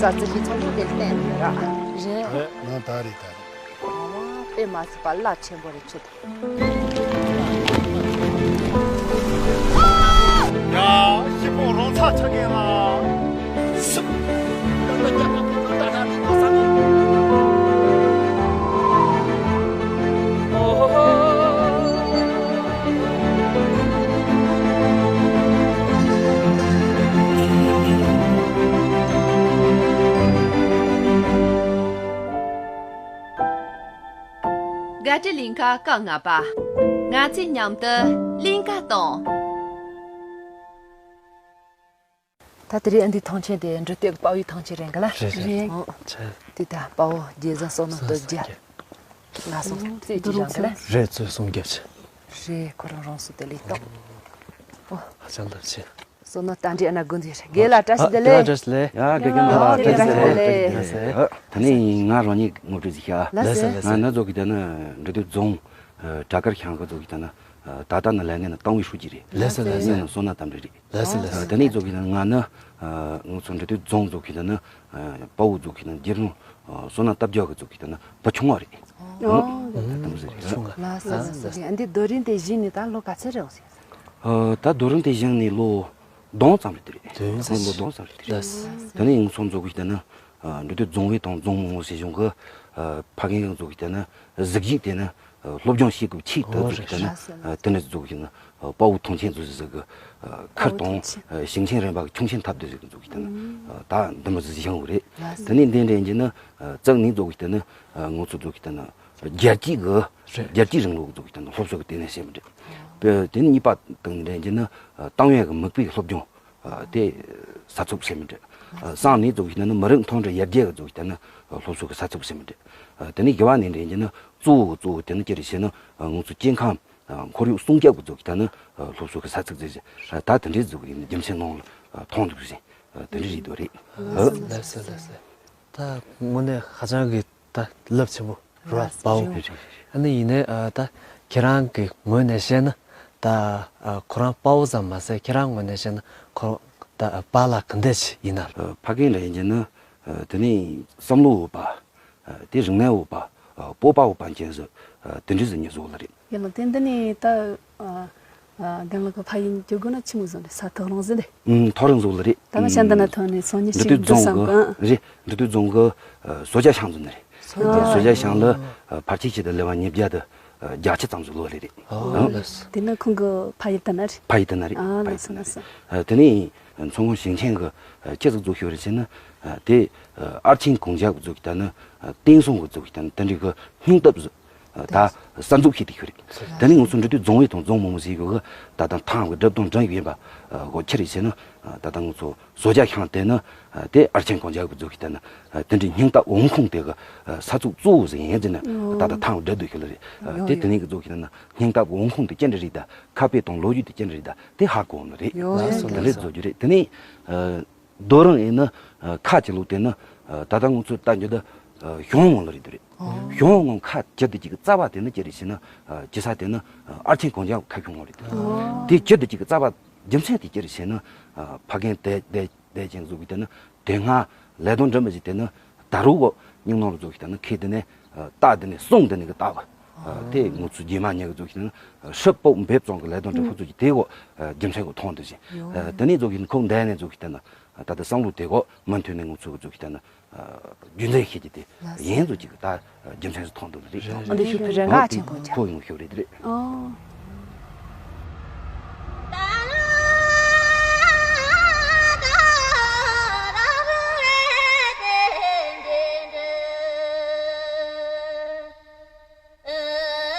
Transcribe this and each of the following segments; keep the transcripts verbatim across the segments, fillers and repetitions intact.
ཙར་ཙི་ཞིག་ཚོགས་འདུ་དེ་བསྟན་ཡོད་ར། རེད། རེད། ང་ད་རེད་ད་རེད། ཨ་མ་དཔེ་མ་སྲིད་པ་རླབས་ཆེན་པོ་རེད་ཁྱོད། ཡ། ཤི་ཁོང་རོང་ཚ་ཆགས་མཁན་ལ། དགའ་སྤྲོའི་གླིང་ག་སྐབས་ལྔ་པ། ང་ཚོས་མཉམ་དུ་གླིང་ག་གཏོང་། ད་དེ་རིང་ཨ་འདི་ཐང་ཆེན་དེ་འབྲི་དེབ་དཔའ་བོའི་ཐང་ཆེན་རེད་ག་ལ། རེད་རེད། ཨོ། ཆེ། དེ་ད་དཔའ་བོ་རྗེ་བཙུན་བསོད་ནམས་སྟོབས་རྒྱལ། ང་སོང་རྩེ་གཅིག་བཞག་ག་ལ། རེད་ཚོད་སོང་རྒྱབ་ཆེ། རེད་ཁོ་རང་རང་སུ་དེ་ལས་ཏོག་ཨོ། ཧ་ཅང་ལབ་ཆེ། བསོད་ནམས་རྟ་མགྲིན་ཨ་ན་དགོན་དེ་རེད་དགེ་ལ་བཀྲ་ཤིས་བདེ་ལེགས། བཀྲ་ཤིས་བདེ་ལེགས། ཡ་དགེ་རྒན་ལགས་བཀྲ་ཤིས་བདེ་ལེགས། ད་ནི་ང་རང་ཉིད་ངོ་སྤྲོད་ཞིག་བྱ། ལགས་སོ། ང་ནི་ཚོ་གི་ད་ནི་འབྲི་དེབ་རྫོང་བྲག་དཀར་ཤང་གི་ཚོ་གི་ད་ནི་ད་ལྟ་ནི་ལས་སྣེ་ནི་ཏང་ཝེ་ཧྲུའུ་ཅི་རེད། ལགས་སོ་ལགས་སོ། ངས་ནི་བསོད་ནམས་རྟ་མགྲིན་རེད། ལགས་སོ་ལགས་སོ། དེ་ནས་ཚོ་གི་ད་ནི་ང་ནི་ང་ཚོ་འབྲི་དེབ་རྫོང་ཚོ་གི་ད་ནི་དཔའ་བོ་ཚོ་གི་ད་ནི་རྒྱལ་ཡུམ་བསོད་ནམས་སྟོབས་རྒྱལ་གི་ཚོ་གི་ད་ནི་བུ་ཆུང་བ་རེད། ཨོ། ད་དུང་ཟེར་རེད། ཆུང་བ། ལགས་སོ་ལགས་སོ། འདི་རྡོ་རིང་དེ་བཞེངས་ནས་ད་ལོ་ག་ཚོད་རེད་འོང་ཟེར། ད་རྡོ་རིང་དེ་བཞེངས་ནས་ལོ་གདོང་ཙམ་རེད་དེ་རེད། དོན་ལོ་གདོང་ཙམ་རེད་དེ་རེད། ལགས། དེ་ནས་ཡང་ཚོ་ཚོ་གི་ད་ནི་འབྲི་དེབ་རྫོང་བོད་དང་རྫོང་མང་བོ་ཟེར་གཞུང་གི་ཕ་རྒན་ཡང་ཚོ་གི་ད་ནི་གཟི་བརྗིད་དེ་ནི་སློབ་སྦྱོང་བྱེད་དགོས་ཆེད་དུ་ཚོ་གི་ད་ནི་དེ་ནི་ཚོ་གི་ན་དཔའ་བོ་ཐང་ཆེན་ཚོ་ཟེར་གི་ཁུར་དང་ཞིང་ཆེན་རིམ་པ་གི་ཁྱུང་ཆེན་ཐབས་དེ་ཟེར་གི་ཚོ་གི་ད་ནི་ད་འདི་མོ་ཟེར་བཞེངས་ཡོད་རེད། དེ་ནས་འདི་འདྲ་ཡིན་གྱི་ན་ཙང་ནི་ཚོ་གི་ད་ནི་ང་ཚོ་ཚོ་གི་ད་ནི། རྒྱལ་སྤྱི་གི་རྒྱལ་སྤྱིའི་རིང་ལུགས་ཀྱི་ཚོགས་ཀྱི་ད་ནི་སློབ་གསོ་གི་ལྟེ་གནས་ཟེར་མི་འདྲ། དེ་ནི་གཉིས་པ་དང་འབྲེལ་གྱི་ནི་ཏང་ཡོན་གྱི་མིག་དཔེའི་སློབ་སྦྱོང་དེ་ས་ཚུགས་ཟེར་མི་འདྲ། གསུམ་ནི་ཚོགས་ཀྱི་ད་ནི་མི་རིགས་མཐོང་གྲོལ་ཡར་རྒྱས་ཀྱི་ཚོགས་ཀྱི་ད་ནི་སློབ་གསོ་གི་ས་ཚུགས་ཟེར་མི་འདྲ། དེ་ནི་བཞི་པ་ནི་འབྲེལ་གྱི་ནི་གཙོ་བོ་གཙོ་བོ་དེ་ནི་ཅི་རེད་ཟེར་ན་ང་ཚོ་སྐྱེ་ཁམས་ཁོར་ཡུག་སྲུང་སྐྱོབ་ཀྱི་ཚོགས་ཀྱི་ད་ནི་སློབ་གསོ་གི་ས་ཚུགས་ཟེར་ད་དེ་འདྲའི་ཚོགས་ཀྱི་རྒྱུ་མཚན་ནང་ལ་མཐོང་འདུག་ཟེར་དེ་འདྲ་རེད་འདུག་རེད། ལགས་སོ་ལགས་སོ་ལགས་སོ། ད་དངོས་གནས་ཧ་ཅང་གི་ད་རླབས་ཆེན་པོ་རེད་བ། དཔའ་བོ། ཨ་ནི་ཡིན་ནའི་ཨ་ད་ཁྱེད་རང་གི་ངོས་ནས་བཤད་ན་ད་ཨ་ཁོ་རང་དཔའ་བོ་ཙམ་མ་ཟད་ཁྱེད་རང་ངོས་ནས་བཤད་ན་ཁོ་ད་ཨ་པཱ་ལགས་ག་འདྲ་ཞིག་ཡིན་ན། ཨ་ཕ་རྒན་ལ་ཡིན་གྱི་ན་ཨ་དེ་ནས་བསམ་བློ་འོས་པ་ཨ་དེ་རིག་གནས་འོས་པ་ཨ་སྤོབས་པ་འོས་པ་ཅན་ཟིག་ཨ་དེ་འདྲ་ཟིག་ཉིད་བཟོ་ལ་རེད། ཡིན་ལ་དེ་འདི་ནས་ད་ཨ་ཨ་རྒན་ལགས་ཀྱི་ཕ་ཡུལ་གྱི་སྒོ་ན་ཆི་མོ་བཟོ་ནས་ས་ཐག་རིང་ཟིག་རེད། ཨུམ་ཐག་རིང་ཟིག་ལ་རེད། ད་ང་ཤ་འདི་ན་ཐོན་ནས་སང་ཉིན་འབྲི་ཞིག་དུས་འདུག་བསམ་རྫོང་གི་གི་རེད། འབྲི་དུས་རྫོང་གི་ཨ་བཟོ་རྒྱ་ཤང་ཟིག་ནས་རེད། བཟོ་རྒྱ་ཤང་ལ་ཨ་ཕལ་ཆེར་ཆེད་དུ་ལེ་བ་ཉིས་བརྒྱ་དང་ཨ་བརྒྱད་ཅུ་ཙམ་ཟིག་ལོ་ལེ་རེད། ཨོ་ཨ་ལགས། དེ་ན་ཁོང་གི་ཕ་ཡུལ་དེ་ན་རེད། ཕ་ཡུལ་དེ་ན་རེད། ཨ་ཕ་ཡུལ་ལགས་སོ་དེ་ན་ལགས་སོ། རེད། ཨ་དེ་ནས་མཚོ་སྔོན་ཞིང་ཆེན་གི་ཨ་ཅི་ཟིག་བཟོ་ཤོག་རེད་ཟེར་ན་ཨ་དེ་ཨ་ཨར་ཆེན་གོང་རྒྱ་གི་བཟོ་གི་ད་ནི་ཨ་བསྟན་སྲུང་གི་བཟོ་གི་ད་ནི་དེ་འདྲའི་གི་སྙིང་སྟོབས་ཟིག་ཨ་ད་གསར་འཛུགས་བྱེད་དུ་ཤོག་རེད། དེ་ནས་ང་ཚོ་འབྲི་དུས་རྫོང་བོད་དང་རྫོང་མང་བོ་ཟེར་གི་ད་དང་ཐང་གི་སྒྲུབ་དང་འགྲིམ་ཡིན་པ་ཨ་གོ་ཁྱེར་རེད་ཟེར་ན་ཨ་ད་ད་ང་ཚོ་བཟོ་རྒྱ་ཤང་དེ་ནི་ཨ་དེ་ཨར་ཆེན་གོང་རྒྱ་གི་བཟོ་གི་ད་ནི་ཨ་དེ་འདྲའི་སྙིང་སྟོབས་འོང་ཁུངས་དེ་གི་ཨ་ས་ཚུགས་གཙོ་བོ་ཟིག་ཡིན་ཟེར་ན་ཨ་ད་ད་ཐང་སྒྲུབ་དུ་ཤོག་ལ་རེད། ཨ་དེ་དེ་ནས་གི་བཟོ་གི་ད་ནི་སྙིང་སྟོབས་འོང་ཁུངས་དེ་ཅི་འདྲ་རེད་ད་ཁ་དཔེ་དང་ལོ་རྒྱུས་དེ་ཅི་འདྲ་རེད་ད་དེ་ཧ་གོ་ནི་རེད། ཡོད་རེད། དེ་འདྲ་བཟོ་རྒྱུ་རེད། དེ་ནས་ཨ། རྡོ་རིང་ཡིན་ན་ཁ་ཅིག་ལུགས་དེ་ནི་ད་ལྟ་ང་ཚོས་ལྟ་རྒྱུ་དེ་གཞུང་ངམ་ལ་རེད་དེ་རེད། གཞུང་ངམ་ཁ་ཅི་དེ་ཅིག་གི་རྩ་བ་དེ་ནི་ཅི་རེད་ཟེར་ན་ཅི་ས་དེ་ནི་ཨར་ཆེན་གོང་རྒྱ་ཁ་གཞུང་ངམ་རེད་དེ། དེ་ཅི་དེ་ཅིག་གི་རྩ་བ་རྒྱུ་མཚན་དེ་ཅི་རེད་ཟེར་ན་ཕ་རྒན་དེ་དེ་དེ་ཅན་བཟོ་གི་དེ་ནི་དེ་སྔ་ལས་དོན་འགྲིམ་པ་ཞིག་དེ་ནི་ད་རུང་གོ་སྙིང་ནང་ལ་བཟོ་གི་དེ་ནི་ཁེ་དེ་ནི་རྟ་དེ་ནི་གསུང་དེ་ནི་གི་རྟ་གོ་དེ་ང་ཚོ་རྗེས་མ་ཉེ་གི་བཟོ་གི་དེ་ནི་ཧྲི་པོ་འབེབས་ཙང་གི་ལས་དོན་འགྲིམ་ཧུ་བཟོ་གི་དེ་གོ་རྒྱུ་མཚན་གོ་མཐོང་དེ་ཞིག་དེ་ནི་བཟོ་གི་ཁོང་འདས་ནས་བཟོ་གི་དེ་ནི། ད་ལྟ་བསམ་བློ་དེ་གོ་མུ་མཐུད་ནས་ངུ་ཚུགས་ཚུགས་ཀྱི་ད་ནི་རྒྱུ་མཚན་ཤེས་ཀྱི་དེ་ཡིན་ཚུལ་ཅིག་ད་རྒྱུ་མཚན་ཞིག་མཐོང་འདུག་རེད། ཨ་འདི་ཤུ་ཕི་རེ་ང་ཆེན་པོ་ཆ། ཁོ་ཡོང་ཤོག་རེད་རེད། ཨོ།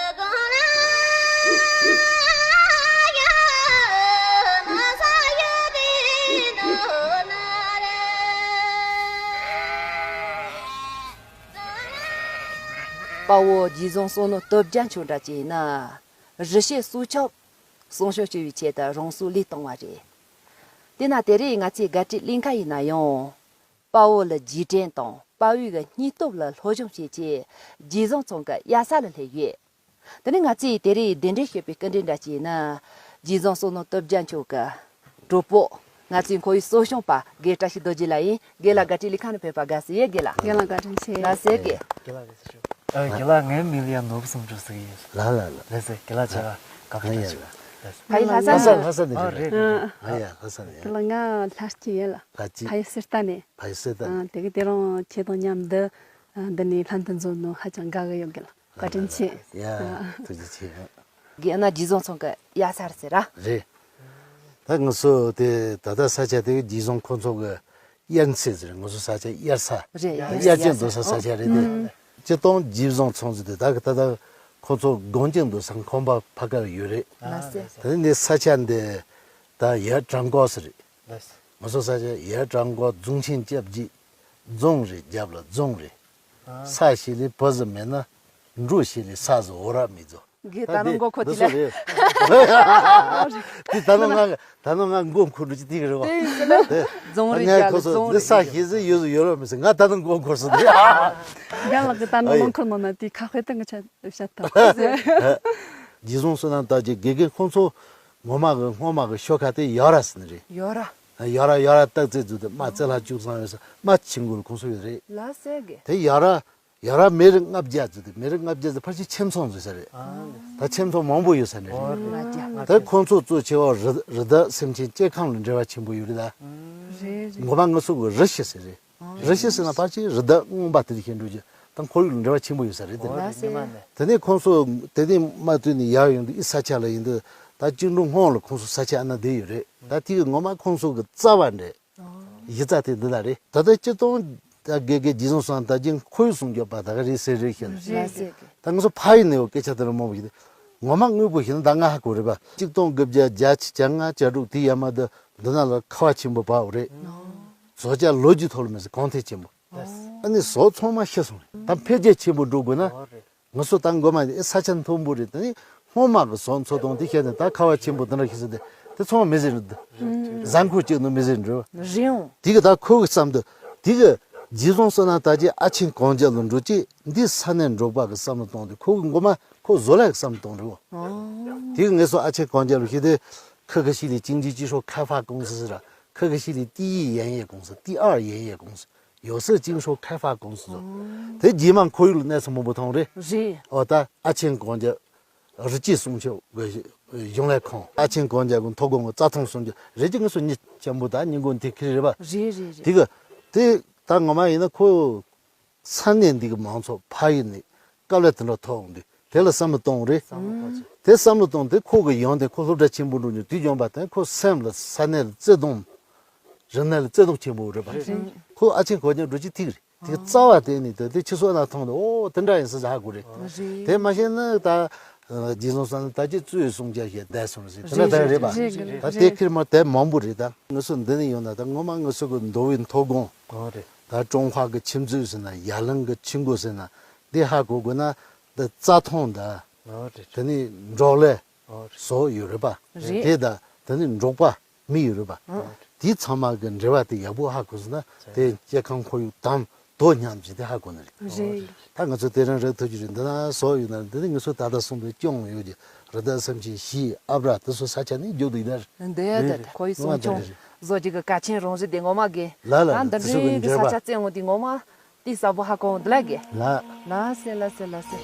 དཔའ་བོ་རྗེ་བཙུན་བསོད་ནམས་སྟོབས་རྒྱལ་མཆོག་འདྲ་ཅིག་ཡིན་ན། རི་ཤེད་སྲོག་ཆགས་སྲུང་སྐྱོབ་བྱེད་པའི་ཆེད་དུ་རང་སྲོག་བློས་བཏང་བ་རེད། དེས་ན་དེ་རིང་ང་ཚོའི་དགའ་སྤྲོའི་གླིང་ག་ཡིན་ན་ཡང་། དཔའ་བོ་ལ་རྗེས་དྲན་དང་དཔའ་བོའི་གི་སྙིང་སྟོབས་ལ་སློབ་སྦྱོང་བྱེད་ཆེད་རྗེ་བཙུན་ཚང་གི་གཡུལ་ས་ལ་སླེབས་ཡོད། དེ་ནས་ང་ཚོས་དེ་རིང་གདན་འདྲེན་ཞུས་པའི་སྐུ་མགྲོན་འདྲ་ཅིག་ཡིན་ན། རྗེ་བཟང་བསོད་ནམས་སྟོབས་རྒྱལ་མཆོག་གི་གྲོགས་པོ། ང་ཚོའི་ཁོར་ཡུག་གསོ་སྐྱོང་པ་དགེ་བཀྲ་ཤིས་རྡོ་རྗེ་ལགས་ཡིན། དགེ་ལགས་བཀའ་དྲིན་ལས་ཁ་ནས་ཕེབས་པ་དགའ་བསུ་ཡོད། དགེ་ལགས། རྒན་ལགས་བཀའ་དྲིན་ཆེ། ལགས་སོ་དགེ། ཨ། དགེ་ལགས་ངའི་མིང་ལ་ཡང་ནོར་བུ་བསམ་གྲུབ་ཟེར་གྱི་ཡིན། ལགས་ལགས་ལགས། ལགས་སོ་དགེ་ལགས་བྱ་བ་སྐབས་ཨ་ཡ་ལ། ལགས་སོ། ཕ་ཡུལ་ལྷ་ས་ལྷ་ས་ནས། ལྷ་ས་ནས། ཨ། རེད་རེད། ཨ་ཡ་ལྷ་ས་ནས། དགེ་ལགས་ང་ལྷ་སྐྱིད་ཡིན་ལགས། ལྷ་སྐྱིད། ཕ་ཡུལ་གསེར་རྟ་ནས། ཕ་ཡུལ་གསེར་རྟ་ནས། ཨ། དེ་གི་དེ་རིང་ཁྱེད་དང་མཉམ་དུ་ཨ་འདི་ནས་ལྷན་དུ་འཛོམས་ནོ་ཧ་ཅང་དགའ་གི་ཡོད། དགེ་ལགས་བཀའ་དྲིན་ཆེ། ཡ། ཐུགས་རྗེ་ཆེ། དགེ་ན་རྗེ་བཟང་ཚང་གི་དབྱར་ས་རེད་ཟེར་ར། རེད། ད་ང་ཚོ་དེ་ད་ལྟ་ས་ཆ་དེ་རྗེ་བཟང་ཁོང་ཚོ་གི་དབྱར་མཚེས་ཟེར། ང་ཚོ་ས་ཆ་དབྱར་ས། རེད། དབྱར་ཅན་རྡོ་ས་ས་ཆ་རེད་དེ། ཨང་། སྤྱིར་བཏང་རྗེ་བཟང་ཚང་ཟེར་དེ་ད་གི་ད་ལྟ་ཁོང་ཚོ་སྒང་ཅན་རྡོ་ས་ཁང་པ་ཕ་གར་ཡོད་རེད། ལགས་སེ། དེ་ནས་ས་ཆ་འདི་ད་ཡར་བྲག་འགོ་ཟེར་རེད། ལགས་སེ། ང་ཚོ་ས་ཆ་ཡར་བྲག་འགོ་རྫོང་ཆེན་སྐྱབས་རྗེ། རྫོང་རེད། རྒྱབ་ལ་རྫོང་རེད། ཨ། ས་ཞིག་ལས་བུ་ཟིག་མེད་ན། འབྲུ་ཞིག་ལས་ས་ཟིག་འོ་ར་མི་ཚོ། དགེ་ད་ནང་མགོ་འཁོར་དེ་ལ། འདི་སུ་རེད། དེ་ད་ནང་ང་ད་ནང་ང་མགོ་འཁོར་འགྲོ་གི་དེ་གི་རེད་བ། དེ་ཡིན་ཟེར་ན། དེ་རྫོང་རེད། ངས་རྒྱབ་ཁོ་ལ་ཚོ་རྫོང་འདི་རེད། ས་ཞིག་ཟིག་ཡོད་ཟིག་ཡོད་ར་མི་ཟེར། ང་ད་ནང་མགོ་འཁོར་སོང་དེ། རྒན་ལགས་ཀྱིས་ད་ནང་ཨ་ཡེ། མགོ་འཁོར་མ་ན་དེ་ཁ་དཔེ་ད་ང་ཆ་བཤད་ཐུབ། རྗེ་བཟང་བསོད་ནམས་དར་རྒྱས་དགེ་རྒན་ཁོང་ཚོ་ངོ་མ་གི་སྔོན་མ་གི་ཤོ་ཁ་དེ་ཡོ་ར་ཟེར་ནི་རེད། ཡོ་ར། ཡོ་ར་ཡོ་ར་སྟག་རྩེ་ཚོ་དེ་རྨ་རྩེ་ལྷ་བཅུ་ཚང་ཡོད་ས་རྨ་ཆེན་མགོ་ལ་ཁོང་ཚོ་ཡོད་རེད། ལགས་སེ་གི། དེ་ཡོ་ར་ཡོ་ར་མེ་རི་ལྔ་བརྒྱ་ཚོ་དེ་མེ་རི་ལྔ་བརྒྱ་ཚོ་ཕལ་ཆེར་ཁྱིམ་ཚང་ཚོ་ཡོད་ས་རེད། ཨ། ད་ཁྱིམ་ཚང་མང་པོ་ཡོད་ས་རེད། ཨོ་རེད། ལྔ་བརྒྱ། ད་ཁོང་ཚོ་གཙོ་ཆེ་བ་རི་རི་དྭགས་སེམས་ཅན་སྐྱེ་ཁམས་ལ་འབྲེལ་བ་ཆེན་པོ་ཡོད་རེད་ད། རེད་རེད། ངོ་མ་ང་ཚོ་གི་རི་ཤི་ཟེར་རེད། རི་ཤི་ཟེར་ན་ཕལ་ཆེར་རི་དྭགས་རྔོན་པ་དེ་ཚོ་ཤེས་འགྲོ་རྒྱུ་དང་ཁོར་ཡུག་ལ་འབྲེལ་བ་ཆེན་པོ་ཡོད་ས་རེད་དེ། ཨོ་རེད། ཉི་མ་ནས། དེ་ནས་ཁོང་ཚོ་དེ་ནས་མ་བཏུས་ནས་ཡར་ཡོང་དུས་ཨི་ས་ཆ་ལ་ཡིན་དུས་ད་བཅིངས་འགྲོལ་སྔོན་ལ་ཁོང་ཚོ་ས་ཆ་ཨ་ན་བསྡད་ཡོད་རེད། ད་དེ་གི་ངོ་མ་ཁོང་ཚོ་གི་རྩ་བ་འདྲ། གཞི་རྩ་དེ་འདི་ལ་རེད། ད་ལྟ་སྤྱིར་བཏང་ད་དགེ་རྒན་རྗེ་བཟང་བསོད་ནམས་དར་རྒྱས་ཁོར་ཡུག་སྲུང་སྐྱོབ་པ་ད་ག་རེད་ཟེར་རེད་ཤེས། རེད་ཟེར་གི། ད་ང་ཚོ་ཕ་ཡུལ་ནས་འོ་སྐད་ཆ་དེ་རང་མང་པོ་ཞིག་ངོ་མ་དངོས་པོ་ཞིག་ན་ད་ང་ཧ་གོ་རེད་པ། གཅིག་སྟོང་དགུ་བརྒྱ་བརྒྱད་ཅུ་གྱ་ལྔ་གྱ་དྲུག་དེའི་ཡར་མར་དུ་འདི་ན་ལ་ཁ་བ་ཆེན་པོ་བབས་རེད། བཟོ་རྒྱ་ལོ་རྒྱུས་ཐོག་ལ་མི་ཟེར་གོང་ཐལ་ཆེན་པོ། ཨ་ནི་བཟོ་ཚང་མ་ཤི་སོང་རེད། ད་འཕེལ་རྒྱས་ཆེན་པོ་འགྲོ་དགོས་ན། ང་ཚོ་ད་མགོ་མ་ཨེ་ས་ཆ་མཐོན་པོ་རེད། ད་ནི་སྔོན་མ་གི་བཟོ་འཚོ་སྟངས་དེ་བཤད་ནས་ད་ཁ་བ་ཆེན་པོ་དེ་འདྲ་ཤི་ཟེར་ཏེ་དེ་ཚང་མ་མི་ཟེར་རེད། གཟའ་འཁོར་གཅིག་ནང་མི་ཟེར་འགྲོ། རེད་འོང་། དེ་གི་ད་ཁོ་གི་བསམ་དུ་དེ་གི་རྗེ་བཟང་བསོད་ནམས་དར་རྒྱས་ཨ་ཆེན་གངས་རྒྱབ་ལ་འགྲོ་ཅིག་འདི་ས་གནས་འབྲོག་པ་གི་བསམ་བློ་གཏོང་དུས་ཁོ་གི་མགོ་མ་ཁོ་བཟོ་ལས་གི་བསམ་བློ་གཏོང་རེད་འོ། དེ་གི་ངས་སོ་ཨ་ཆེན་གངས་རྒྱབ་ལ་ཤི་དེ་ཁི་གི་ཤི་ལི་ཅིང་ཅི་ཅི་ཧྲོ་ཁ་ཧྥ་ཀུང་སི་ཟེར་ར་ཁི་གི་ཤི་ལི་ཏི་ཡི་ཡན་ཡེ་ཀུང་སི་ཏི་ཨར་ཡན་ཡེ་ཀུང་སི། 有色金属开发公司། དེ་རྗེས་མ་ཁོར་ཡུག་ལ་གནས་ཚུལ་མང་པོ་མཐོང་རེད། རེད། ཨོ་ད་ཨ་ཆེན་གངས་རྒྱབ་རི་སྐྱེས་སྲུང་སྐྱོབ་གི་གཞུང་ལས་ཁང་ཨ་ཆེན་གངས་རྒྱབ་གི་མཐོ་སྒང་གི་རྩྭ་ཐང་སྲུང་སྐྱོབ་རེད་ཀྱི་ངེས་སུ་ཉི་ཆེན་པོ་ད་ཉིན་གུང་དེ་ཁྱེར་རེད་པ། རེད་རེད་རེད། དེ་གི་དེ་ད་ངོ་མ་ཡིན་ན་ཁོ་ས་གནས་འདི་གི་མང་ཚོགས་ཕ་ཡུལ་ནས་དཀའ་ལས་དེ་འདྲ་ཐོག་འོང་དུས་དེ་ལ་བསམ་བློ་གཏོང་རེད། བསམ་བློ་གཏོང་ཆེད། དེ་བསམ་བློ་གཏོང་དེ་ཁོ་གི་ཡོང་དེ་ཁོ་སློབ་གྲྭ་ཆེན་པོ་འགྲོ་མྱོང་དུས་ཡོང་པ་དང་ཁོ་སེམས་ལ་ས་གནས་ལ་བརྩེ་དུང་། རིག་གནས་ལ་བརྩེ་དུང་ཆེན་པོ་རེད་པ། རེད། ཁོ་ཨ་ཆེན་གོ་ཉན་འགྲོ་ཅི་ཐིག་རེད། དེ་རྩ་བ་དེ་ནི་དེ་དེ་ཕྱི་སོ་ན་མཐོང་དུ་ཨོ་དེ་འདྲ་ཡིན་ས་ཧ་གོ་རེད། རེད། དེ་མ་ཤེས་ན་ད་རྗེ་བཟང་བསོད་ནམས་ད་ཅི་གཙོས་གསུང་བྱ་ཞེས་བསྡད་སོང་ཟེར་དེ་འདྲ་ད་རེད་པ། རེད་རེད། ད་དེ་ཁེར་མ་དེ་མང་པོ་རེད་ད། ང་ཚོ་འདི་ནས་ཡོང་ན་ད་ངོ་མ་ང་ཚོ་གི་མདོ་དབུས་མཐོ་སྒང་། ཨོ་རེད། ད་ཀྲུང་ཧྭ་གི་ཆུ་མཛོད་ཟེར་ན་ཡ་ལན་གི་ཆུ་མགོ་ཟེར་ན་འདི་ཧ་གོ་དགོས་ན་འདི་རྩྭ་ཐང་ད། ཨོ་རེད། དེ་ནི་འབྲོག་ལས། ཨོ་རེད། བཟོ་ཡོད་རེད་པ། རེད། དེ་ད་དེ་ནི་འབྲོག་པ། མི་ཡོད་རེད་པ། ཨ། དེའི་ཚང་མ་གི་འབྲེལ་བ་དེ་ཡག་པོ་ཧ་གོ་སོང་ན་དེ་སྐྱེ་ཁམས་ཁོར་ཡུག་དང་དོ་མཉམ་བྱས་ཏེ་ཧ་གོ་ནི་རེད། རེད། ད་ང་ཚོ་དེ་རིང་རེད་ཐུབ་ཀྱི་རེད། འདི་ན་བཟོ་ཡོད་ན་འདི་ནི་ང་ཚོ་ད་ལྟ་གསུངས་པའི་སྐྱོང་ཡོད་ཀྱི་རི་དྭགས་སེམས་ཅན་བཞི་ཨབ་ར་དེ་ཚོ་ས་ཆ་ནས་རྒྱུག་འདུག་ད། འདི་དེ་ཁོ་ཡི་སྲུང་སྐྱོང་བཟོ་རྒྱུ་གི་གལ་ཆེན་རང་བཞིན་དེ་ངོ་མ་གི་ལ་ལ་ད་འདི་འདྲའི་གི་ས་ཆ་བཙན་འོང་དེ་ངོ་མ། ཏི་ས་བོ་ཧ་གོ་འདི་ལ་གི། ལ། ལ་སེ་ལ་སེ་ལ་སེ།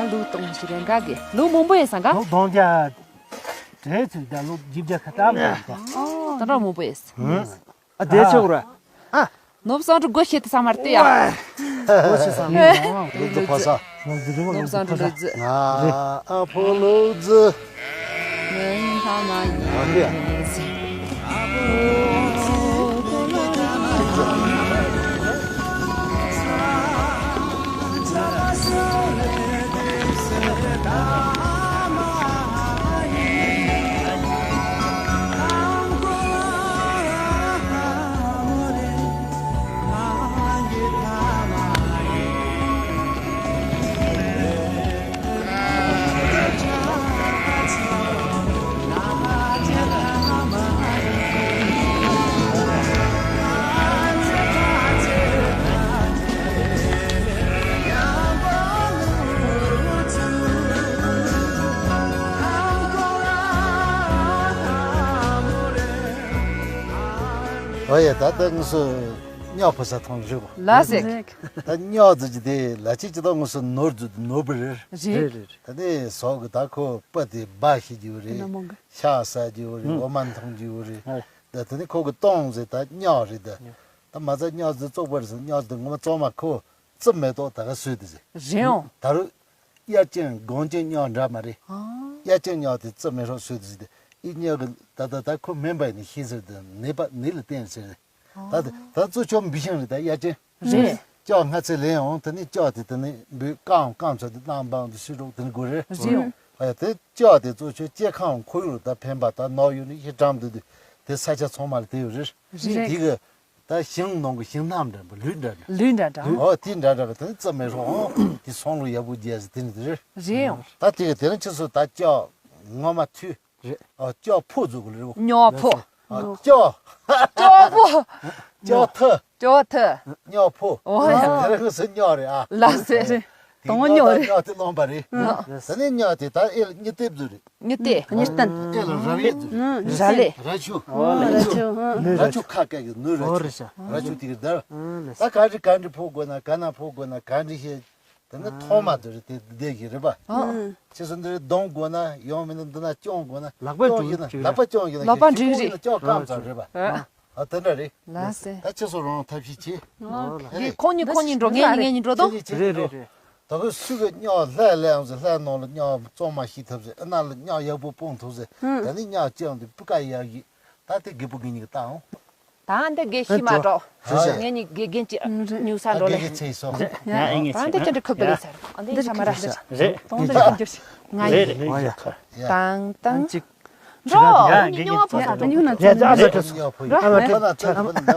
ང་ལུག་གཏོང་ཞིག་རེད་འགའ་གི། ལུག་མང་པོ་ཡོད་ས་འགའ། ལུག་གདོང་རྒྱ། དྲེལ་ཚུལ་ད་ལུག་བཞི་བརྒྱ་ཁ་ཏམ་རེད་འགའ། ཨོ། ད་འདྲ་མང་པོ་ཡོད། ཨ། ཨ་དེ་ཆོག་ར། ཨ། ནོར་བུ་བསམ་གྲུབ་སྒོ་ཕྱེ་དུས་ཚང་མར་ལྟོས་ཡ། སྒོ་ཕྱེ་བསམ་གྲུབ་ལུག་རྫི་ཕོ་ས། ནོར་བུ་བསམ་གྲུབ་ལུག་རྫི། ང་ཨ་ཕོ་ལུག་རྫི། ང་ཨ་ཕོ་ལུག་རྫི། ཨོ་ཡ། ད་ལྟ་ངུ་སུ་ཉག་ཕོ་ས་ཐོང་རེད་བ། ལ་ཟེར། ད་ཉག་ཟེར་གྱི་དེ་ལ་ཅིག་ཅི་ད་ངུ་སུ་ནོར་ཟེར་ནོར་བུ་རེད། རེད། རེད་རེད། ད་ནི་ཟོག་གི་ད་ཁོ་པ་དེ་སྦ་ཤི་རྒྱུ་རེད། ཤ་ཟ་རྒྱུ་རེད། འོ་མ་འཐུང་རྒྱུ་རེད། ད་དེ་ནི་ཁོ་གི་སྟོང་ཟེར་ད་ཉག་རེད། ད་ད་མ་ཚ་ཉག་ཟེར་བཙོག་པ་རེད་ཟེར། ཉག་ཟེར་ངོ་མ་བཙོག་མ་ཁོ་རྩི་མེ་ཏོག་ད་ག་སོས་དེ་ཟེར། རེད་འོང་། ད་རུ། དབྱར་སྐྱེམས་དགུན་སྐྱེམས་ཉག་འདྲ་མ་རེད། ཨ། དབྱར་སྐྱེམས་ཉག་དེ་རྩི་མེ་ཏོག་སོས་དེ་ཟེར་ཏེ། ཨི་ཉག་གི་ད་ད་ད་ཁོ་མིན་པ་ནི་ཤེས་ཟེར་དེ་ནི་པ་ནི་ལ་བརྟེན་ཟེར། ད་ད་ད་གཙོ་ཆོ་འབུ་ཤིང་རེད། ད་དབྱར་སྐྱེམས། རེད། ལྕགས་སྔ་ཚེ་ལེན་འོང་། དེ་ནི་ལྕགས་དེ་དེ་ནི་འབུ་རྐང་རྐང་ཚོ་དེ་སྣང་བང་དུ་ཤི་རོགས་དེ་ནི་དགོས་རེད། རེད་འོང་། ཨ་ཡ། དེ་ལྕགས་དེ་གཙོ་ཆོ་སྐྱེ་ཁམས་ཁོར་ཡུག་ལ་ད་ཕན་པ་ད་ནོར་ཡོད་ནི་ཤི་གྲམ་དུ་དུ་དེ་ས་ཆ་ཚང་མ་ལ་དེ་ཡོད་རེད། རེད། དེ་གི་ད་ཞིང་ནང་གི་ཞིང་སྣ་འདྲ་པོ་ལུད་འདྲ་འདྲ། ལུད་འདྲ་འདྲ། ཨོ་དེ་འདྲ་འདྲ་གི་དེ་ནི་རྩི་མེ་ཏོག་དེ་སོང་ལོ་ཡག་པོ་རྒྱས་ཟེར་དེ་ནི་དེ་རེད། རེད་འོང་། ད་དེ་གི་དེ་རིང་ཁྱེད་ཚོ་ད་ལྕགས་ངོ་མ་ཐུ། རེད། ཨོ་ལྕགས་ཕོ་བཟོ་གི་རེད། ཉག་ཕོ། ཨོ་ལྕགས། ལྕགས་ཕོ། ལྕགས་ཐུ། ལྕགས་ཐུ། ཉག་ཕོ། ཨོ་ཡ། དེ་རིང་ངུ་སུ་ཉག་རེད་ཨ། ལ་ཟེར། དེ་དང་པོ་ཉག་ཉག་རེད། ཉག་དེ་སློང་པ་རེད། ད་ནི་ཉག་དེ་ད་ཨེ་ལ་གཉིས་ལྟེབ་བཟོ་རེད། གཉིས་ལྟེབ། གཉིས་ལྟེབ། ཨེ་ལ་ར་བའི་བཟོ་རེད། ར་ལེ། ར་ཆུ། ཨོ་ར་ཆུ། ར་ཆུ་ཁ་སྐད་ཀྱི་ནུ་ར་ཆུ། ར་ཆུ་དེ་གི་དར། ད་ག་རེ་ག་འདྲ་ཕོ་དགོས་ན་ག་ན་ཕོ་དགོས་ན་ག་འདྲ་ཤེས། དེ་ནི་ཐོག་མ་དེ་རེད། དེ་བསྡད་ཀྱི་རེད་པ། ཨ། ཁྱེད་ཚོ་འདིར་གདོང་དགོས་ན་ཡོང་མིན་ན་འདི་ན་སྐྱོང་དགོས་ན། ལག་པ་སྐྱོང་ཡིན་ན་ལག་པ་སྐྱོང་ཡིན་ན། ལག་པ་འགྲིག་རེད། ལྕགས་སྐམ་ཙམ་རེད་པ། ཨ་དེ་འདྲ་རེད། ལགས་སེ། ད་ཁྱེད་ཚོ་རང་ཐབས་ཤེས་བྱེད། ཨོ་ལགས། འདི་ཁོང་གཉིས་ཁོང་གཉིས་འགྲོ། ངས་གཉིས་ངས་གཉིས་འགྲོ་དོ། ཁྱེད་ཀྱིས་བྱེད། རེད་རེད་རེད། ད་གི་སུ་གི་ཉག་ལྷ་ལྷ་ཡོང་ཟེར། ལྷ་ནང་ལ་ཉག་བཙོང་མ་ཤི་ཐབས་ཟེར། ཨ་ན་ལ་ཉག་ཡག་པོ་སྤུངས་ཐུབ་ཟེར། ད་ནི་ཉག་ཅང་དེ་སྤུ་ཀ་ཡག་གི། ད་དེ་རྒད་པོ་ངེད་གཉིས་ཀྱིས་བཏང་། ད་འདི་དགེ་ཤི་མ་འགྲོ། ཨ་ཡ། ངེད་གཉིས་དགེ་རྒན་གྱི་ཉུག་ས་འགྲོ་ལེ། དགེ་རྒན་ཚེ་སོ། ཡ་ཡ། ད་འདི་ཅི་འདྲ་ཁུབ་ཏུ་ལེ་ཟེར། འདི་ཤ་མ་ར་འདི་རེད། གཏོང་འདི་རེད། འགྱུར་ང་ཡི་རེད། ཨ་ཡ། ཏང་ཏང་། འགྲོ། ངེད་གཉིས་ཉོ་བ་ཕོ་ས་འགྲོ། ཉོ་ན་ཚོ་ཉོ་ན་ཚོ། ཨ་མ་ཁྱོད་ན་ཚོ། ད་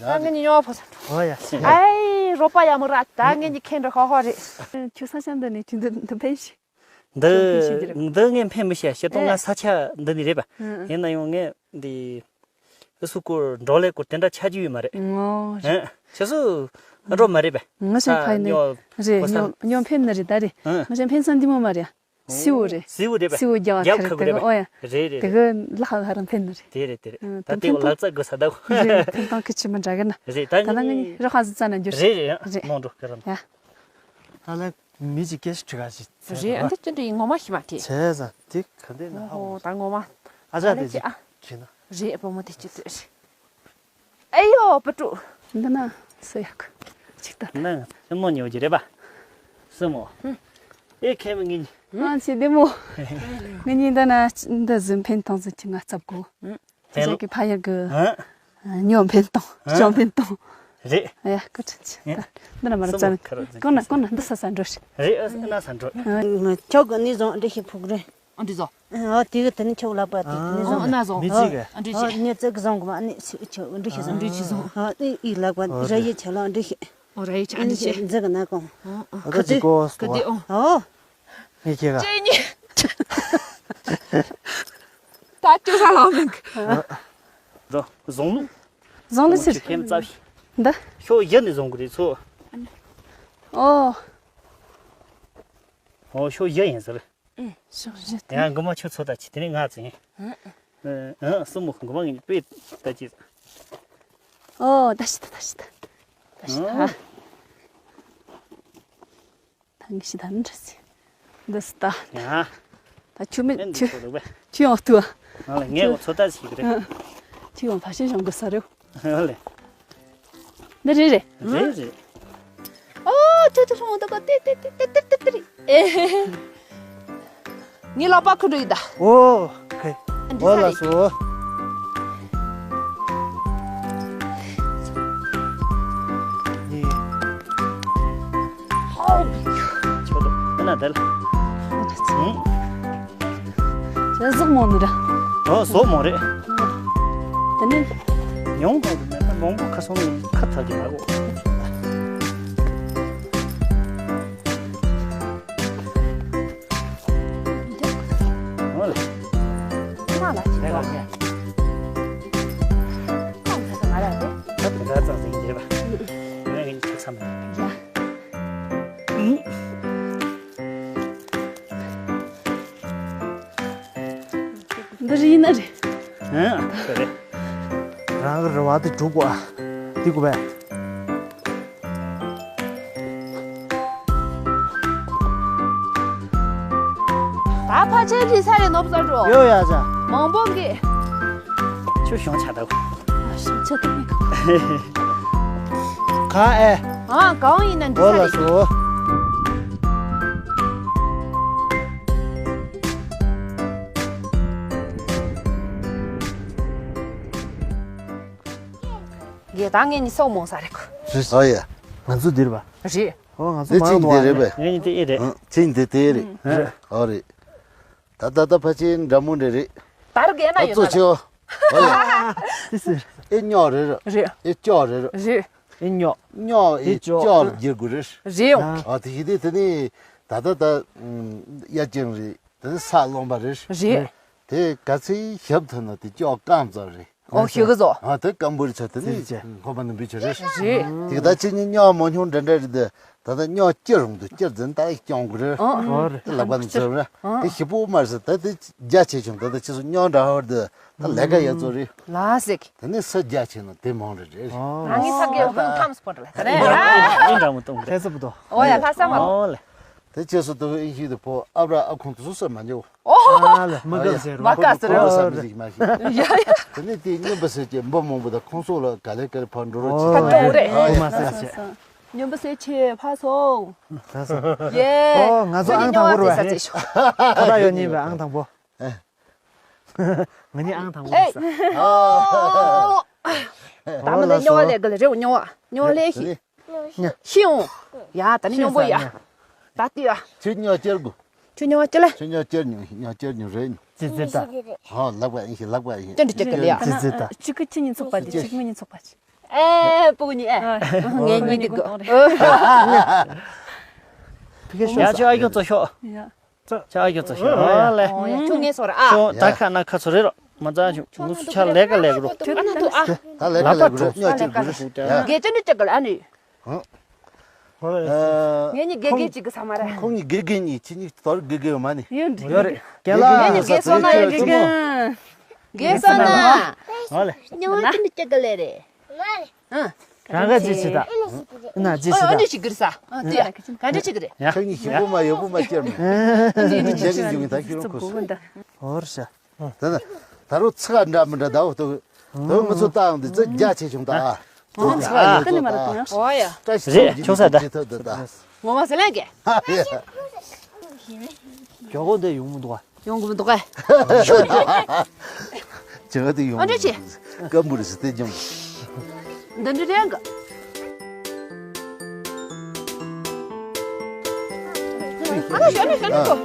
ངེད་གཉིས་ཉོ་བ་ཕོ་ས་འགྲོ། ཨོ་ཡ། ཨའི་རོ་པ་ཡ་མོ་ར། ད་ངེད་གཉིས་ཁེན་འགྲོ་ཧོ་ཧོ་རེད། ཁྱོད་ས་ཆ་འདི་ནས་ཁྱོད་འདི་འདི་ཕན་ཤི། འདི་འདི་ངས་ཕན་མི་ཤེས། ཤེས་སྟོང་ང་ས་ཆ་འདི་ནས་རེད་པ། ཡིན་ན་ཡང་ངས་འདི་ཨུ་སུ་སྐོར་འགྲོ་ལས་སྐོར་དེ་འདྲ་ཆ་རྒྱུས་ཡོད་མ་རེད། ངོ་། ཁྱེད་སུ་འགྲོ་མ་རེད་པས། ང་ཤ་ཕ་ནི་རེད། ཉོ་ཕན་ནི་རེད་ད་རེད། ང་ཤ་ཕན་ས་འདི་མོ་མ་རེད། སིའུ་རེད། སིའུ་རེད་པས། སིའུ་རྒྱག་ཁ་རེད་པ། ཨོ་ཡ། རེད་རེད། དེ་གི་ལག་ཧ་རང་ཕན་ནི་རེད། དེ་རེད་དེ་རེད། ད་དེ་ལག་རྩལ་དགོས་ས་ད། རེད། ཐེབས་སྟངས་ཁི་ཆི་མི་འདྲ་གི་ན། རེད། ད་ད་ལ་ངས་རོ་ཧ་ཟི་ཙ་ན་འགྱུར། རེད་རེད། མོང་འགྲོ་གི་རམ། ཡ། ད་ལ། མི་གཅིག་སྐད་ཆ་དྲི་ག་ཞིག་ཚེ་རེད། ཨ་འདི་ཅི་འདྲ་ཡིན་ངོ་མ་ཤི་མ་དེ། བྱས་ཙང་དེ་ག་འདྲ་ན་ཧ་ཨོ་ཧོ་ད་ངོ་མ། ཨ་ཅག་དེ་ཨ་ཅིག་ཨ་དྲི་ན། རེད་བུ་མོ་དེ་ཅི་ཚོད་རེད། ཨེ་ཡོ་བུ་ཕྲུག་འདི་ན་སུ་ཡག་ཅིག་ལྟ། ནང་སེམས་མོ་ཉོ་རྒྱུ་རེད་པ། སེམས་མོ། ཨེ་ཁེ་མི་ངིན། ཨ་ཅི་བདེ་མོ། ངི་ཉིན་འདི་ན་འདི་ཟིན་ཕན་ཐང་ཟིན་གྱི་ང་ཚབ་གོ། ཕན་ལོ། ཁྱེད་ཀྱི་ཕ་ཡུལ་གི་ཉོ་ཕན་གཏོང་ཅོ་ཕན་གཏོང་། རེད། ཡ་ཀུ་ཁྲིན་ཆེ། ད་འདི་ན་མ་ར་ཙམ་གོ་ན་གོ་ན་འདི་ས་ས་འགྲོ་ཤི། རེད། ཨ་ན་ས་འགྲོ། ཁྱོད་ཀྱི་ནི་བཟང་འདྲི་ཤི་ཕུག་རེད། ཨ་འདི་བཟང་། ཨ་དེ་གི་དེ་ནི་ཁྱོད་ལག་པ་དེ་དེ་ནི་བཟང་། ཨ་ན་བཟང་། མི་ཚིག་གི། ཨ་འདྲི་ཆེ། ཨ་ནི་ཙི་གི་བཟང་གི་མ་ནི་ཁྱོད་འདྲི་ཤི་བཟང་། འདྲི་ཆེ་བཟང་། ཨ་ཨི་ལག་པ་ར་ཡི་ཆ་ལ་འདྲི་ཤི། ཨོ་ར་ཡི་ཆ་འདྲི་ཆེ། འཛི་གི་ན་གོང་། ཨ་ད་ཅི་གོ་སོ། ག་དེ་ཨོ། ཨོ། ངས་ཁྱེད་ལ། ཅེ་ཉི། ད་ཅོ་ས་ལ་མིན། རོ། བཟང་ལུགས། བཟང་ལུགས་ཟེར། ཁྱེད་རྩ་བཞི། འདི། ཤོག་བཞི་ནས་བཟུང་གི་རེད་ཚོ། ཨོ། ཨོ་ཤོག་བཞི་ཡིན་ཟེར། ཨེ་ཤོག་བཞི་དེ། ཡང་དགོང་མོ་ཁྱོད་ཚོ་ད་ཅི་དེ་ནས་ང་ཚོ་ཡིན། ཨ་ཨ་སྲུ་མོ་དགོང་མོ་ངས་དཔེ་ད་ཅི། ཨོ་ད་ཤི་ད་ད་ཤི་ད། ད་ཤི་ད། ད་ངས་ཤི་ད་ནི་འདྲ་ཟེར། འདི་སི་ད། ཡ། ད་ཆུ་མེད་ཨེ་འདི་ཆུ། ཆུ་ལུག་པས། ཆུ་ཡང་ལྟོས། ང་ལ་ངས་འོ་ཚོད་ལྟ་ཞིག་རེད། ཆུ་ཡང་ཕ་ཤེས་ཞང་གི་ས་རེད། ཨ་ལེ། འདི་རེད་རེད། རེད་རེད། ཨོ་ཆུ་ཆུ་ཧྲོང་འདི་ག་ཏེ་ཏེ་ཏེ་ཏེ་ཏེ་ཏེ་རེད། ཨེ། ངའི་ལག་པ་ཁུ་འགྲོ་ཡི་ད། ཨོ་ཁེ། འདི་ཨོ་ལ་ས་རེད། སོ། ནི། ཧའོ། ཆོ་ལོ། ཨ་ན་དལ། ཨ་ན་ཚ། ཨུང་། ཟ་ཟོག་མོ་ནི་ར། ཨོ་ཟོག་མོ་རེད། དེ་ནི། ཡོང་དང་མེད་ན་མང་པོ་ཁ་སང་ནས་ཁ་ཐག་གི་མ་གོ། ཨོ་ལེ། ང་ལ་ཅི་ལོ། ཁ་ཐག་མ་ར་དེ། ད་དེ་འདྲ་ཙང་ཙང་ཡིན་རེད་པ། ང་ཡིན་ཁྱེད་ཚང་མ། ཡ། འདི་རི་ཡིན་ན་རེད། ཨ་ཁ་རེད། རང་གི་རེ་བ་དེ་འགྲུབ་དགོས་ཨ། འདི་དགོས་པས། ད་ཕལ་ཆེར་འགྲིག་ས་རེད་ནོར་བུ་ཟེར་འགྲོ། ཡོད་ཡ་ཅག་མང་པོ་གི་ཆུ་ཤོང་ཆ་དགོས། ཨ་ཤོང་ཆ་དགོས་མེད་ག་གང་ཨེ། ཨ་གང་ཡིན་ན་འགྲིག་ས་རེད། ངས་ད་ངས་ནི་སོག་མོང་ས་རེད་གོ། རེད། ཨ་ཡ། ང་ཚོ་འདིར་བ། རེད། ཨོ་ང་ཚོ་དེ་མང་ཅིག་དུ་བ་འདི་རེད་རེད། པས། ངས་ནི་དེ་ཨེ་རེད། ཨ་ཁྱེད་ནི་དེ་དེ་རེད། རེད། ཨོ་རེད། ད་ད་ད་ཕ་ཆེ་འདྲ་མོ་འདྲ་རེད། ད་རུ་གས་ན་ད་ཡོད་ཚོ་ན་ཆེ་ཨོ། ཨོ་ཡ། དེ་ཟེར། ཨེ་སྙོག་རེད་ར། རེད། ཨེ་སྐྱོག་རེད་ར། རེད། ཨེ་སྙོག་སྙོག་ཨེ་ཨེ་སྐྱོག་སྐྱོག་ལ་འགྱུར་དགོས་རེད། རེད་ཡོང་། ཨ་དེ་ཡི་དེ་དེ་ནི་ད་ད་ད་ཨ་གཡས་བྱང་རེད། དེ་ནི་ས་སློང་པ་རེད། རེད། དེ་ག་ཚོད་ཞབས་ཐུབ་ན་དེ་སྐྱོག་རྐང་ཙམ་རེད། ཨོ་ཤེས་གི་བཟོ། ཨ་དེ་སྐམ་པོ་རེད་ཆ་དེ་ནི་ཅི་ཅི། ཁོ་པ་ནི་འབུད་ཆ་རེད། རེད། དེ་ག་ད་ཅི་ནི་སྙོག་མ་ཉུང་འདྲ་འདྲ་རེད་དེ། ད་ལྟ་སྙོག་སྐྱེ་རུང་དུ་སྐྱེ་འཛིན་ད་སྐྱོང་དགོས་རེད། ཨོ་རེད། དེ་ལག་པ་ནི་འཛིན་རེད། ཨོ་དེ་ཞིབ་པོ་མ་རེད་ད་དེ་རྒྱ་ཆེ་ཆུང་ད་ལྟ་ཕྱི་སོ་སྙོག་འདྲ་ཧོར་དེ་ད་ལས་ཀ་ཡག་ཚོ་རེད། ལ་སིག་དེ་ནི་ས་རྒྱ་ཆེ་ན་དེ་མང་རེད་རེད། ཨོ་ང་ངི་ས་རྒྱ་ཧུང་ཐམས་སྤོ་རེད་ད་རེད། ཨེ་འདྲ་མོ་གཏོང་རེད། ཁྱེད་ཚོ་བུ་དོ། ཨོ་ཡ་ལྷ་ས་མ། ཨོ་ལེ། དེ་ཁྱེད་ཚོ་དུ་ཨིན་ཤི་དུ་ཕོ་ཨ་བྲ་ཨ་ཁོང་དུ་སུ་སོ་མ་འཇོག་ཨོ། ཨ་ལེ་མ་དགའ་ཟེར་རོ། མ་དགའ་ཟེར་རོ། ཁོ་ས་མི་ཞིག་མ་ཤི། ཡ་ཡ། དེ་ནི་དེ་སྙོན་པ་ཟེར་གྱི་འབུ་མང་པོ་དང་ཁོང་ཚོ་ལ་ག་ལེ་ག་ལེ་ཕར་འགྲོ་རོགས་བྱེད། ད་འགྲོ་རེད། ཨོ་མ་ཟེར་བྱེད། སྙོན་པ་ཟེར་ཆེ་ཕ་སོང་། ད་སོང་། ཡེ། ཨོ་ང་ཚོ་ཨང་དང་པོ་རེད་བས། ད་ད་ཡོད་ཉིན་པའི་ཨང་དང་པོ། ཨེ། ང་གཉིས་ཨང་དང་པོ་རེད་ས། ཨོ། ད་མི་ལ་སྨྱོ་བ་ལས་ག་ལ་རེད་སྨྱོ་བ་སྨྱོ་བ་ལས་ཤི། ཤི་འོང་། ཡ་ད་ནི་སྨྱོ་པོ་ཡ། ད་ལྟ་ཡ། ཁྱོད་སྨྱོ་སྐྱེར་དགོས། ཁྱོད་སྨྱོ་བ་སྐྱེ་ལ། ཁྱོད་སྨྱོ་སྐྱེར་ཉོ་སྨྱོ་སྐྱེར་ཉོ་རེད། ཙི་ཙི་ད། ཧོ་ལག་པ་ཡིན་ཞིག་ལག་པ་ཡིན། ཅི་འདྲ་ཅི་ག་ལ་ཡ། ཙི་ཙི་ད། གཅིག་གི་ཁྱི་གཉིས་ཚོགས་པ་དེ་གཅིག་མི་གཉིས་ཚོགས་པ་ཅི། ཨེ་སྤུ་གུ་གཉིས་ཨེ། ངའི་གཉིས་འདི་གོ། ཕི་ཁེ་ཤོག་ཡ་ཁྱོད་ཨ་ཁྱོད་ཚོ་ཤོག་ཅག་ཨ་ཁྱོད་ཚོ་ཤོག་ཨོ་ལེ། ཨོ་ཡ་ཁྱོད་ངས་སོ་ར་ཨ། ཁྱོད་ད་ཁ་ན་ཁ་ཚོ་རེད་རོ། མ་ཚང་ཁྱོད་ངུ་སུ་ཆ་ལས་ཀ་ལས་རོ། ཁྱོད་ཨ་ན་ཐུ་ཨ། ད་ལས་ཀ་ལས་རོ་སྨྱོ་ཅིག་དགོས་རེད། ཡ། དགེ་ཅན་ནི་ཅག་ག་ལ་ཨ་ནི། ཧང་། ཨ། ངེད་གཉིས་དགེ་རྒན་གཅིག་གི་ས་མ་རེད། ཁོང་གཉིས་དགེ་རྒན་གཉིས་ཁྱེད་གཉིས་དོར་དགེ་རྒན་ཡོད་མ་ནི། ཡོད་འདྲི། ཡོད་རེད། རྒན་ལགས། ངེད་གཉིས་དགེ་སོང་ན་ཡོད་འདྲི་གི། དགེ་སོང་ན། ཨོ་ལེ། སྨྱོ་བ་ཅི་འདྲ་སྐྱག་གི་ལས་རེད། ཨ། རང་ག་ཅི་བྱེད་ད། ཨ་ན་ཅི་ཨ་བྱེད་ཨ་ད། འདྲ་ཞིག་གིར་ས། ཨ་དེ་ཡ། ག་འདྲ་ཞིག་གི་རེད། ཡ། ཁྱེད་གཉིས་ཞིམ་པོ་མ་ཡོད་པོ་མ་སྐྱེར་མ། ཨ་འདྲ་ཞིག་གི་ད་ཁྱེད་རང་ཁུ་སུ། ཧོར་ཤ། ད་ད་ད་རུང་ཚིག་འདྲ་མི་འདྲ་ད་འོ་ཏོ། ད་ང་ཚོ་ཏང་འདི་ཚོ་རྒྱ་ཆེ་ཆུང་ད་ཨ། ཏོ་ཚིག་ཡོད་ཚོ་ད་ཨ། ཨོ་ཡ། བཀྲ་ཤིས་རེད་ཆོག་ས་ད། ད་ད་ད། ངོ་མ་ཟེར་ལན་གེ། ཧ་ཡ། ཇོ་གོ་འདི་ཡོང་མི་འདུག་ཨ། ཡོང་གི་མི་འདུག་ཨ། ཇོ་གོ་འདི་ཡོང་། ཨ་འདྲ་ཆེ། སྐམ་པོ་རེད་ཟེར་ཏེ་ཅུང་། འདི་འདྲ་རེད་ག་ཨ་ན་ཞོ་ན་ཞོ་ན་ཏོ།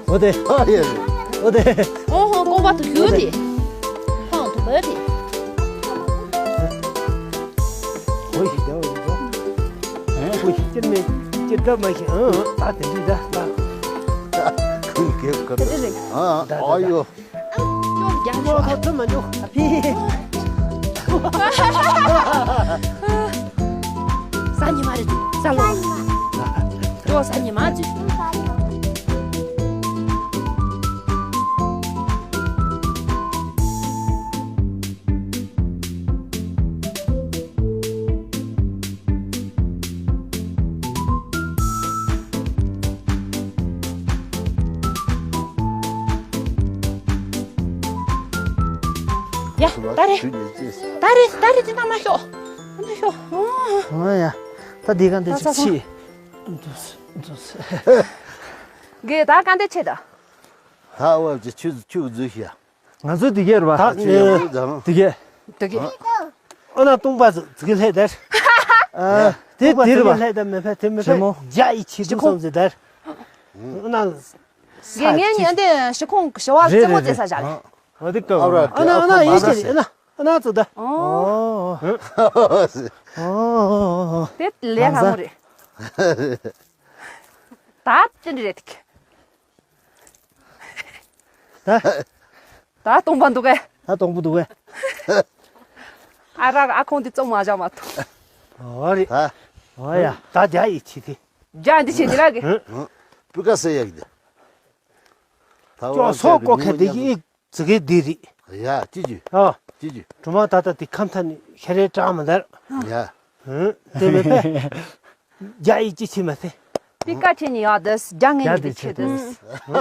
འོ་དེ། ཨ་ཡེ། འོ་དེ། ཧོ་ཧོ་ཀོང་པ་དུ་ཞུ་དེ། ཧོང་དུ་བོ་དེ། འོ་ཞིག་ཡོད་ཡོད། འོ་ཞིག་ཅི་མེད་ཅི་འདྲ་མ་ཤེས་ཨང་ད་དེ་འདྲ་ད་ད། ཁུལ་གེབ་ཀ་ཨ་ཨ་ཡོ། ཀྱོག་ཀྱང་ཀྱོག་ཐོག་ཐོག་མ་ཀྱོག་ཨ་ཕི། ས་ཉི་མ་རེད་ས་ལོ། ཀྱོག་ས་ཉི་མ་ཅི། ཡ། ད་རེད། ད་རེད་ད་རེད་དེ་ན་མ་ཤོག་མ་ཤོག་ཨོ་ཡ། ད་འདི་ག་འདི་ད་ཅིག་ཕྱིས། གེ་ད་ག་འདི་ཆེ་ད། ད་འོ་ཅི་ཆུ་ཆུ་འཛུལ་ཤིག་ང་ཚོ་དེ་གས་རེད་པ། ད་ཆུ་ཡག་པོ་ཟ་ལོ། དེ་གས། དེ་གས། ཨ་ན་སྟོང་པ་ཟིག་གི་ལྷས་དར། ཨ། དེ་དེ་རེད་པ། ལྷས་དར་མེད་ཕ་དེ་མེད་ཕ་རྗེ་མོ། རྒྱ་ཡི་ཆེ་ཆུང་སོང་ཟིག་དར། ཨ་ན། ས་ངས་ངས་ཆེ་ཉན་དེ་ཤི་ཁོང་གི་ཞི་བ་རྩེ་མོ་རྩེ་ས་བཞག་ལེ། འོ་དེ་ཀ་ཨ་ར་ཨ་ན་ཨ་ན་ཡིན་ཆེ་ཨ་ན་ཨ་ན་ཙོ་ད། ཨོ། ཨོ། དེ་ལས་སླ་མོ་རེད། ད་ཅི་འདྲ་རེད་དེ། ད། ད་སྟོང་པ་འདུག་གས། ད་སྟོང་པོ་འདུག་གས། ཨ་རག་ཨ་ཁོང་འདི་བཙོང་མ་བཞག་མ་ཐུབ། ཨོ་རེད། ཨོ་ཡ། ད་རྒྱ་ཡི་ཆི་དེ། རྒྱ་འདི་ཆི་དེ་རག་གི། སྤུས་ཀ་སེ་ཡག་གི། ད་ཅོ་སོ་ཀོ་ཁ་དེ་གི། ཙི་གེ་འདི་རེད། ཡ་ཅི་ཅི་ཨ། ཅི་ཅི། གྲུ་མ་ད་ལྟ་དེ་ཁམས་ཐ་ནི་ཤ་རེ་གྲགས་མི་འདར། ཡ། ཧུམ། དེ་མེད་པས། རྒྱ་ཡིག་ཅི་ཆི་མ་ཟེ། པི་ཀ་ཆེ་ནི་ཡ་དེས་རྒྱ་ངན་ནི་དེ་ཆེ་དེས། དེ་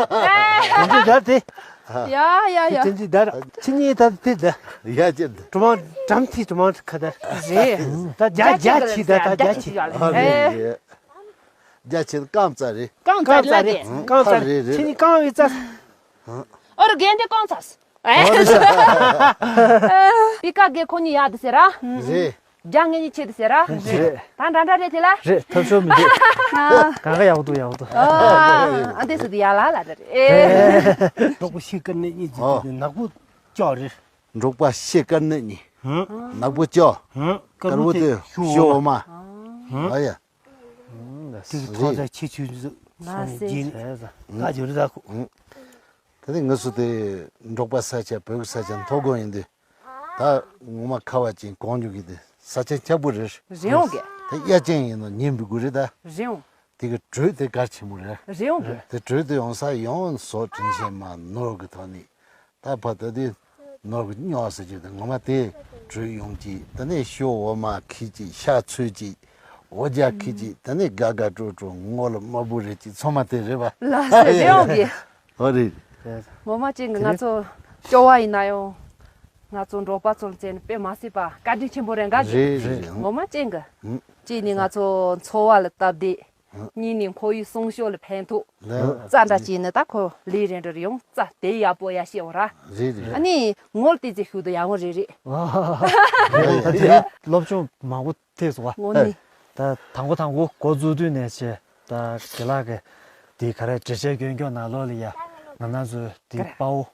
འདི་དར་དེ། ཡ་ཡ་ཡ། དེ་འདི་དར། ཆི་ནི་ད་དེ་དར། ཡ་ཅི་འདི། གྲུ་མ་གྲམ་ཐི་གྲུ་མ་ཁ་དར། རེད། ད་རྒྱ་རྒྱ་ཆི་ད་ད་རྒྱ་ཆི། ཨ་རེད་རེད། རྒྱ་ཆེ་རྐང་རྩ་རེད། རྐང་རྩ་རེད་དེ། རྐང་རྩ་རེད། ཆི་ནི་རྐང་བའི་རྩ། ཨོ་རོ་རྒན་དེ་རྐང་ཚ། ཨོ་རེད་ཤག་པི་ཀ་རྒན་ཁོ་གཉིས་ཡག་དེ་ཟེར་ར། རེད། རྒྱ་ངན་གཉིས་ཆེ་དེ་ཟེར་ར། རེད། ད་འདྲ་འདྲ་རེད་དེ་ལ། རེད། ཐབས་ཤོར་མི་འདུག་གང་ག་ཡག་པོ་འདུག་ཡག་པོ་འདུག་ཨ་འདི་སུ་དེ་ཡག་ལ་ལ་རེད། འབྲོག་པ་ཤི་དཀར་ནད་གཉིས་ཀྱི་ཨོ། དེ་ནག་པོ་ལྕགས་རེད། འབྲོག་པ་ཤི་དཀར་ནད་གཉིས། ཧུམ། ནག་པོ་ལྕགས། ཧུམ། དཀར་པོ་དེ་ཤོ་འོ་མ། ཧུམ། ཨ་ཡ། དེ་གི་ཐོག་ཚད་ཆེ་ཆུང་སོང་རྒྱན་ཀ་ཇོ་རི་ཟ་ཁུ། ད་ནི་ངེད་ཚོ་དེ་འབྲོག་པ་ས་ཆ་བོད་ཀྱི་ས་ཆ་མཐོ་སྒང་ཡིན་དུས་ད་ངོ་མ་ཁ་བ་ཅན་གོང་འཇུག་གི་དེ་ས་ཆ་འཁྱག་པོ་རེད། རེད་འོང་གི། དེ་གཡའ་ཅན་ཡིན་ནོ་ཉན་པའི་དགོས་རེད་ད། རེད་འོང་། དེ་གི་དྲོད་དེ་གལ་ཆེན་པོ་རེད། རེད་འོང་གི། དེ་དྲོད་དེ་ཡོང་ས་ཡོང་སོ་དྲིན་ཆེན་མ་ནོར་གི་ཐོག་ནས། ད་ཕ་ད་དེ་ནོར་གི་རྙོག་ཟེར་གྱི་དེ་ངོ་མ་དེ་དྲོད་ཡོང་གི་ད་ནས་ཤོ་འོ་མ་ཁི་ཅིག་ཤ་ཚོད་ཅིག་འོ་ཇ་ཁི་ཅིག་ད་ནས་དགའ་དགའ་སྤྲོ་སྤྲོ་ངོ་ལ་དམར་པོ་རེད་ཅིག་ཚང་མ་དེ་རེད་པ། ལ་སེ་རེད་འོང་གི། ཨོ་རེད། ངོ་མ་ཅིག་གི་ང་ཚོ་སྐྱོ་བ་ཡིན་ན་ཡང་ང་ཚོ་འབྲོག་པ་ཚོ་ལ་བཙལ་ནས་དཔེ་མ་སྲིད་པ་བཀའ་དྲིན་ཆེན་པོ་རེད་འགའ་ཞིག་རེད་རེད། ངོ་མ་ཅིག་གི། ཅིག་ནི་ང་ཚོ་འཚོ་བ་ལ་སྟབས་བདེ། གཉིས་ནི་ཁོ་ཡི་གསུང་ཤོག་ལ་ཕན་ཐོགས། ལགས། རྩ་འདྲ་བྱས་ནས་ད་ཁོ་ལས་རེ་འདྲ་ཡོང་རྩ་དེ་ཡག་པོ་ཡ་ཤེས་འོ་ར། རེད་རེད། ཨ་ནི་ངོ་ལ་བལྟས་ཚེ་ཤུགས་དུ་ཡག་པོ་རེད་རེད། ད་དེ་སློབ་སྦྱོང་མང་པོ་ཐེབས་སོང་བ། ངོ་ནི། ད་དང་པོ་དང་པོ་འགོ་བཙུགས་དུས་ནས་བྱས་ད་དགེ་ལགས་ཀྱི་དེ་ག་རེ་འགྲེལ་བཤད་སྐྱོན་སྐྱོན་ནང་ལོགས་ལ་ཡ་ང་རང་ཚོའི་དེ་དཔའ་བོ།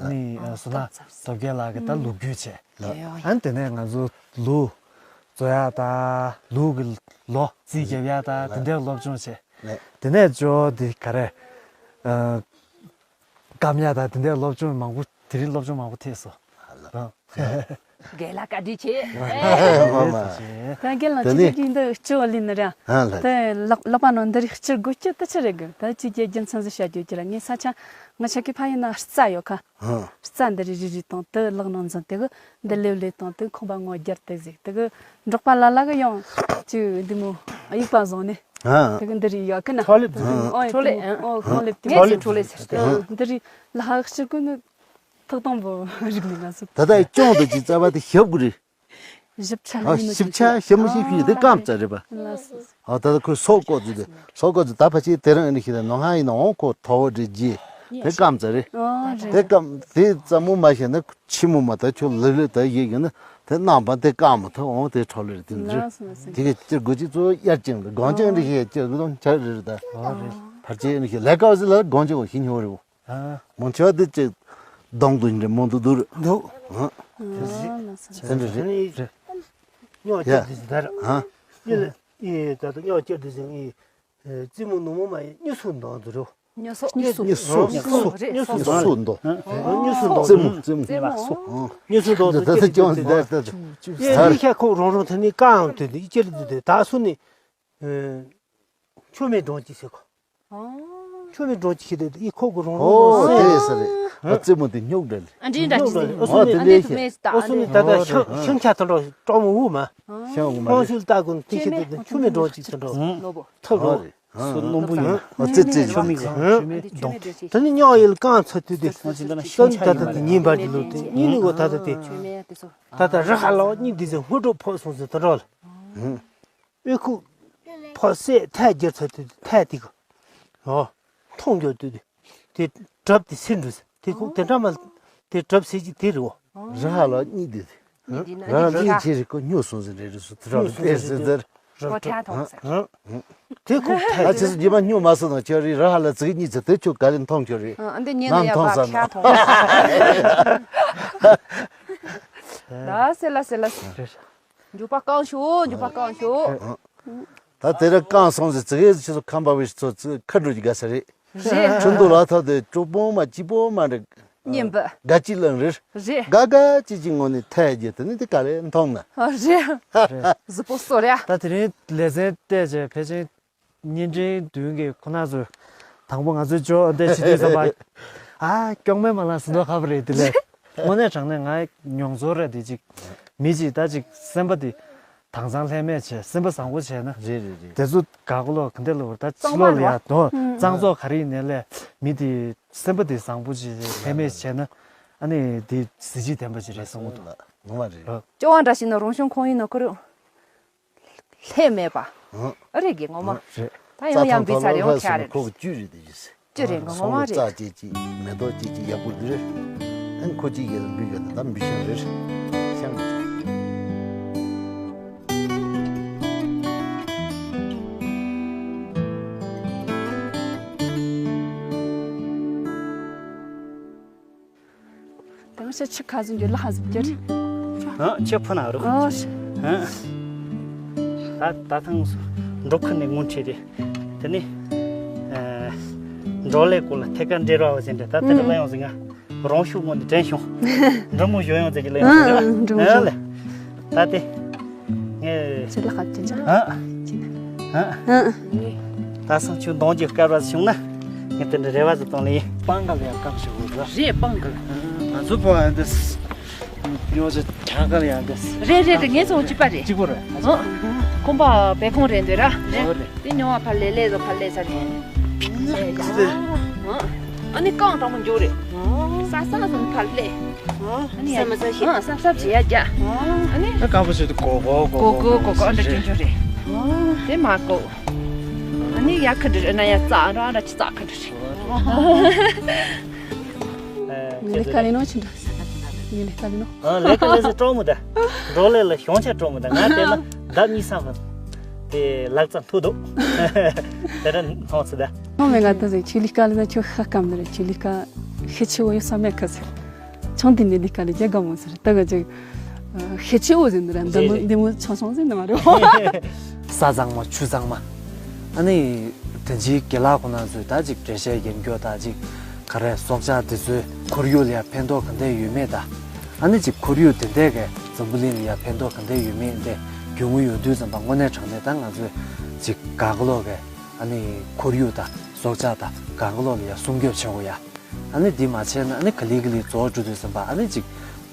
ནི་བསོད་ནམས་སྟོབས་རྒྱལ་ལགས་ཀྱི་ད་ལོ་རྒྱུས་བྱས། ཨ་ནི་དེ་ནས་ང་ཚོ་ལུག་བཙོ་ཡག་ད་ལུག་གི་ལོ་རྩིས་རྒྱབ་ཡག་ད་དེ་འདྲའི་སློབ་སྦྱོང་བྱས། དེ་ནས་ཅོ་དེ་ག་རེ་སྐམ་ཡག་ད་དེ་འདྲའི་སློབ་སྦྱོང་མང་པོ་དེ་རིང་སློབ་སྦྱོང་མང་པོ་ཐེབས་སོང་། རྒན་ལགས་བཀའ་དྲིན་ཆེ། ད་རྒན་ལགས་ཅི་ཞིག་གིས་འདི་སྤྱི་བོ་ལེན་ནི་ར། ད་ལག་པ་ནང་འདི་རིགས་སྤྱིར་དགོས་རྒྱུ་དེ་ཆི་རེད་གི། ད་ཅི་རྒྱལ་རྒྱུ་མཚན་ཟིག་བཤད་རྒྱུ་ཅི་ར། ངའི་ས་ཆ་ང་ཆ་གི་ཕ་ཡིན་ན་རྩྭ་ཡོད་ཁ། རྩྭ་འདི་རིགས་རིགས་རིགས་དང་དེ་ལག་ནང་འཛིན་དེ་གི་འདི་ལེབ་ལེབ་དང་དེ་ཁོག་པ་ངོ་རྒྱར་དེ་ཟིག་དེ་གི་འབྲོག་པ་ལ་ལ་གི་ཡང་ཅི་འདི་མོ་དབྱུག་པ་བཟུང་ནས་དེ་གི་འདི་རིགས་ཡོད་གི་ན། ཁྲོ་ལེབ། ཨོ་ཁྲོ་ལེབ། ཁྲོ་ལེབ་ཟེར་ཏེ། འདི་རིགས་ལ་ཧ་ཤི་གི་ནི་ཐག་དང་པོ་རིག་ནས་ང་ཚོ། ད་ལྟ་ཡི་སྐྱོང་དུ་ཅི་རྩ་བ་དེ་ཞབས་དགུ་རེད། ཞིབ་ཆ་ཨ་ཞིབ་ཆ་ཞིབ་མོ་ཞིབ་ཞིབ་དེ་སྐམ་ཙ་རེད་པ། ལགས་སོ། ཨ་ད་ལྟ་ཁོའི་སོག་ཀོ་ཙི་དེ་སོག་ཀོ་ཙི་ད་ཕ་ཆེ་དེ་རང་ཨེ་ནི་ཤི་ད་ནོ་ཧ་ཡིན་ན་འོང་ཁོ་ཐོ་བོ་འདྲི་རྗེས་དེ་སྐམ་ཙ་རེད། ཨོ་རེད། དེ་སྐམ་དེ་ཙམ་མོ་མ་ཤེས་ན་ཆི་མོ་མ་ད་ཁྱོད་ལི་ལི་ད་ཡིག་ཡིན་ན་དེ་རྣམ་པ་དེ་སྐམ་མོ་ཐ་འོང་དེ་ཁྲོ་ལི་རེད་དེ་འདྲི། ལགས་སོ་ལགས་སོ། དེ་གི་ཅི་དགོས་ཅི་ཚོ་དབྱར་ཅན་ལ་དགོང་ཅན་འདྲི་ཤེས་ཅི་དགོས་དང་ཆ་རེ་རེད་ད། ཨོ་རེད། ཕར་ཆེ་ཨེ་ནི་ཤི་ལས་ཀ་བ་ཟི་ལ་དགོང་ཅན་འོ་ཤི་ཉོ་རེད་འོ། མོ་ཆེ་བ་དེ་ཅིག་གདོང་དུ་འདྲེ་མོ་དུ་དུར་འདུག་ཨ་ལགས་སོ། དེ་འདྲ་རེད། སྨྱོ་ཡ། ཅེར་དེ་ཟེར་ཨ། ཨི་ལ་ཨི་ད་ལྟ་སྨྱོ་ཅེར་དེ་ཟེར་ཨི། རྩེད་མོ་ནུ་མོ་མ་ཡི་སྨྱོ་སུ་འདོང་དུ་རོ། སྨྱོ་སོ། སྨྱོ་སོ། སྨྱོ་སོ། རེད། སྨྱོ་སོ། སྨྱོ་སོ་འདོང་། སྨྱོ་སུ་འདོང་། རྩེད་མོ་རྩེད་མོ། རྩེད་མོ། སྨྱོ་སུ་འདོང་དུ་ཅེར་དེ་ཟེར་ཨ། ཨི་ཤ་ཁོ་རང་རང་ཐ་ནི་ཀའང་དུ་དེ་ཅེར་དེ་དེ་ད་སུ་ནི། ཆུ་མེད་འགྲོང་གཅིག་ཟེར་གོ། ཆུ་མེད་འགྲོང་གཅིག་ཟེར་དེ་ཡི་ཁོག་གི་རོང་རོང་ཨོ་རོང་དེ་ཟེར་རེད། ཨ་རྩེད་མོ་དེ་སྨྱུག་འདྲ་ལེ། ཨ་འདྲི་འདྲ་གཅིག་ཟེར། ཨོ་དེ་ཨ་འདྲ་འདྲ་ཞིག་མེད་ད། ཨོ་སོ་ནི་ད་ལྟ་ཤིང་ཤིང་ཆ་དང་འགྲོ་སྤྲོ་མོ་འུ་མ། ཤང་འུ་མ་ཁོང་རེད། ཤུལ་ལྟ་དགོན་དེ་ཤེས་དེ་ཆུ་མེད་འགྲོང་གཅིག་ཟེར་འགྲོ་ནོ་བོ། ཐབ་རོ། ཨོ་རེད། སོ་སྣུམ་པོ་ཡིན། ཨོ་རྩེད་རྩེད་ཆུ་མེད་ཀྱི་ཆུ་མེད་འགྲོང་། ད་ནི་སྨྱོ་ཡིལ་རྐང་ཚ་དུས་དེ་ཨོ་ཅི་འདྲ་ན་ཤིང་ཆ་ད་ཡིན་ལྟ་མ་དེ་ཉིན་བར་གྱི་ལོ་དེ་ཉིན་ནི་འོ་ད་ད་དེ་ད་ད་རི་ཧ་ལོ་གཉིས་དེ་ཟེར་སྔོ་འགྲོ་ཕོག་སོང་ཟེར་ད་འགྲོ་ལ། ཨོ་ཁུ། ཕོ་སེ་ཐལ་རྒྱུ་ཚོད་དེ་ཐལ་དེ་གི། ཨོ། མཐོང་རྒྱུ་དུས་དེ། དེ་གྲབ་དེ་སེ་འགྲོ་ཟེར། དེ་ཁུ་དེ་འདྲ་མ། དེ་གྲབ་སེ་ཅི་དེ་རེད་འོ། ར་ཧ་ལ་གཉིས་དེ་དེ། ར་ཧ་ལ་གཉིས་ཆེ་རེད་ཁོ་སྨྱོ་སོང་ཟེར་རེད་རེད་སོ་དེ་ར་ལ་དེ་ཟེར་ཟེར། ཁོ་ཐལ་ཐོང་ཟེར། དེ་ཁུ་ཐལ། ཨ་ཅེ་སུ་རྗེས་མ་སྨྱོ་མ་སོང་ན་ཁྱོད་རེད་ར་ཧ་ལ་ཙིག་གཉིས་ཚེ་དེ་ཁྱོད་ག་ལེ་མཐོང་ཁྱོད་རེད། ཨ་འདི་ཉན་ན་ཡ་པ་ཐལ་ཐོང་ཟེར། ལ་སེ་ལ་སེ་ལ་སེ། འཇུག་པ་བསྐང་ཤོག་འཇུག་པ་བསྐང་ཤོག་ད་དེ་ར་བསྐང་སོང་ཟེར་ཙི་གེ་ཟེར་ཁམས་པ་བའི་ཚོ་ཙི་ཁ་འགྲོ་གི་དགའ་ས་རེད། རེད། ཁྲུན་ཏུ་ལ་ཐོག་དེ་གྲོགས་པོ་མ་སྐྱིད་པོ་མ་རེད། ཉན་པ། དགའ་སྐྱིད་ལང་རེད། རེད། དགའ་དགའ་སྐྱིད་སྐྱིད་ངོ་ནས་ཐལ་རྒྱུ་དེ་ནི་དེ་ག་ལེ་མཐོང་ན། རེད། གཟི་པོ་སོ་རེད། ད་དེ་རིང་ལེ་ཚན་བལྟས་རྗེས་ཕལ་ཆེར། བརྙན་འཕྲིན་མདུན་གྱི་ཁོ་ན་ཚོས་དང་པོ་ང་ཚོའི་ཇོ་འདས་ཕྱི་དུས་ཙམ་པ། ཨ་སྐྱོག་མེད་མ་ལ་ཟིན་ཐོ་ཁ་བ་རེད་དེ་ལས། དངོས་གནས་དྲང་གནས་ང་མྱོང་ཚོར་རེད་དེ་ཅིག་མི་ཅིག་ད་ཅིག་སེམས་པ་དེ་དྭངས་གཙང་ལྷད་མེད་བྱས་སེམས་པ་བཟང་པོ་བྱས་ན། རེད་རེད་རེད། དེ་ཚོ་ག་ག་ལོ་ག་འདྲ་ལོ་ད་ཕྱི་ལོགས་ལ་ཡ་དོ་གཙང་བཙོག་ག་རེ་ཡིན་ནའི་ལས་མི་དེ་སེམས་པ་དེ་བཟང་པོ་ཅིག་ལྷད་མེད་བྱས་ན་ཨ་ནི་དེ་གཟི་བརྗིད་ལྡན་པ་ཅིག་རེད་བསམ་གི་འདུག་ངོ་མ་རེད། སྐྱོ་བ་འདྲ་ཞིག་ན་རང་བྱུང་ཁོང་ཡིན་ན་ཁོ་རུ། ལྷད་མེད་པ། ཨ་རེད་གི་ངོ་མ། རེད། ད་ཡང་ཡང་འབུད་ཚར་ཡོང་ཁྱ་རེད། ཁོ་གི་བཅུད་རེད་དེ་ཡིན། བཅུད་རེད་ངོ་མ་རེད། རྩྭ་སྐྱེ་གཅིག་མེ་ཏོག་སྐྱེ་གཅིག་ཡག་པོ་འདི་རེད། ཨ་ནི་ཁོ་གཅིག་གིས་འབུད་ཡོད་ད་ད་འབུད་ཤེས་རེད། ཤང་། དེང་ཕྱི་ཆུ་ཁ་ཟིན་རྒྱུ་ལ་ཧ་ཟིན་རྒྱུ་རེད། ཨ་ཆུ་ཕུ་ན་རུ། ཨོ་ཤི། ཨ། ད་ད་ཐང་འབྲོག་ཁུལ་ནས་སྔོན་ཁྲིད་དེ། དེ་ནི། ཨ། འབྲོག་ལས་སྐོར་ལ་ཐད་ཀར་འབྲེལ་བ་ཟིན་རེད་ད་དེ་རུ་ལ་ཡོང་ཟིན་ང་། རང་ཤུགས་ངོ་ནས་དྲན་བྱུང་། འབྲི་མོ་ཞོ་ཡོང་ཟིན་གྱི་ལ་ཡོང་ཟིན་རེད། ཨ་ལེ། ད་དེ། ངས། ཆུ་ལ་ཁ་ཅན་ཅན། ཨ། ཅན། ཨ། ད་སང་ཆུ་འདོན་རྒྱུ་སྐལ་བ་བྱུང་ན། ངས་དེ་འདྲ་རེ་བ་ཟིག་བཏང་ལེ་ཡིན། སྤང་ག་ལ་ཡང་སྐམ་ཞིག་འོ་ཟ། རེད་སྤང་ག་ལ། ང་ཚོ་པོ་ཨ་འདི། ཉོ་ཆ་གྱང་ག་ལ་ཡང་འདི། རེད་རེད་རེད་ངས་ཚོ་གཅིག་པ་རེད། གཅིག་པོ་རེད། ཨ་ཁོམ་པ་བེ་ཁོང་རེད་འདོད་ར། རེད། དེ་ཉོ་བ་ཕར་ལས་ལས་ཟོ་ཕར་ལས་ས་རེད། ཨ་ནི་རྐང་གྲང་མོ་འཇུག་རེད། ས་ས་ཟོ་ཕར་ལས། ཨ་ནི་ཡ་ས་མ་ས་ཤེས། ཨ་ས་ས་བྱེད་ཡ་རྒྱ། ཨ་ནི། ད་སྐམ་པོ་བྱེད་དུ་གོ་གོ་གོ་གོ་གོ་གོ་ཨ་འདྲ་ཅུང་ཅུང་རེད། དེ་མ་གོ། ཨ་ནི་ཡ་ཁ་འདྲ་རེད་ན་ཡ་རྩ་འདྲ་འདྲ་ཅི་རྩ་ཁ་འདྲ་རེད། ངས་ལས་ཀ་ལས་ནོ་ཅི་འདྲ། ངས་ལས་ཀ་ལས་ནོ། ཨ་ལས་ཀ་ལས་ཟེར་སྤྲོ་མོ་ད། འགྲོ་ལས་ལ་ཤོང་ཆ་སྤྲོ་མོ་ད་ང་དེ་ལ་ལྡབ་གཉིས་སམ་དེ་ལག་རྩལ་མཐོ་འདུག་དེ་འདྲ་མཐོང་ཚུལ་ད། ཁོང་མེད་ང་ད་ཟེར་ཆུ་ལི་ཀ་ལ་ཆུ་ཤ་སྐམ་ནི་རེད། ཆུ་ལི་ཀ་ཤི་ཆུ་བོ་ཡོད་ས་མེད་ཁ་ཟེར། ཆང་དེ་ནི་ལི་ཀ་ལ་རྒྱ་ག་མོ་ཟེར་ད་ག་ཅིག་ཤི་ཆུ་བོ་ཟེར་ནི་ར་འདི་མོ་རེད་རེད། འདི་མོ་ཆང་ཆང་ཟེར་ནི་མ་རེད། ས་གཙང་མ་ཆུ་གཙང་མ། ཨ་ནི། དེ་འཇིའི་དགེ་ལགས་ཁོ་ན་ཚོས་ད་ཅིག་འགྲེལ་བཤད་རྒྱབ་མགྱོགས་ད་ཅིག་ག་རེ་སྲོག་ཆགས་དེ་ཚོའི་ཁོར་ཡུག་ལ་ཡང་ཕན་ཐོགས་ག་འདྲ་ཡོད་མེད་ད། ཨ་ནི་ཅིག་ཁོར་ཡུག་དེ་འདྲས་ཀྱི་འཛམ་བུ་གླིང་ལ་ཡང་ཕན་ཐོགས་ག་འདྲ་ཡོད་མེད་དེ་རྒྱུས་མངའ་ཡོང་དུས་ཙམ་པ་དངོས་གནས་དྲང་གནས་ད་ང་ཚོས་ཅིག་ག་ག་ལོག་གི་ཨ་ནི་ཁོར་ཡུག་ད་སྲོག་ཆགས་ད་ག་ག་ལོག་ལ་ཡང་སྲུང་སྐྱོབ་བྱེད་དགོས་ཡ། ཨ་ནི་འདི་མ་བྱས་ན་ཨ་ནི་ག་ལེ་ག་ལེ་རྫོགས་འགྲོ་དུས་ཙམ་པ་ཨ་ནི་ཅིག་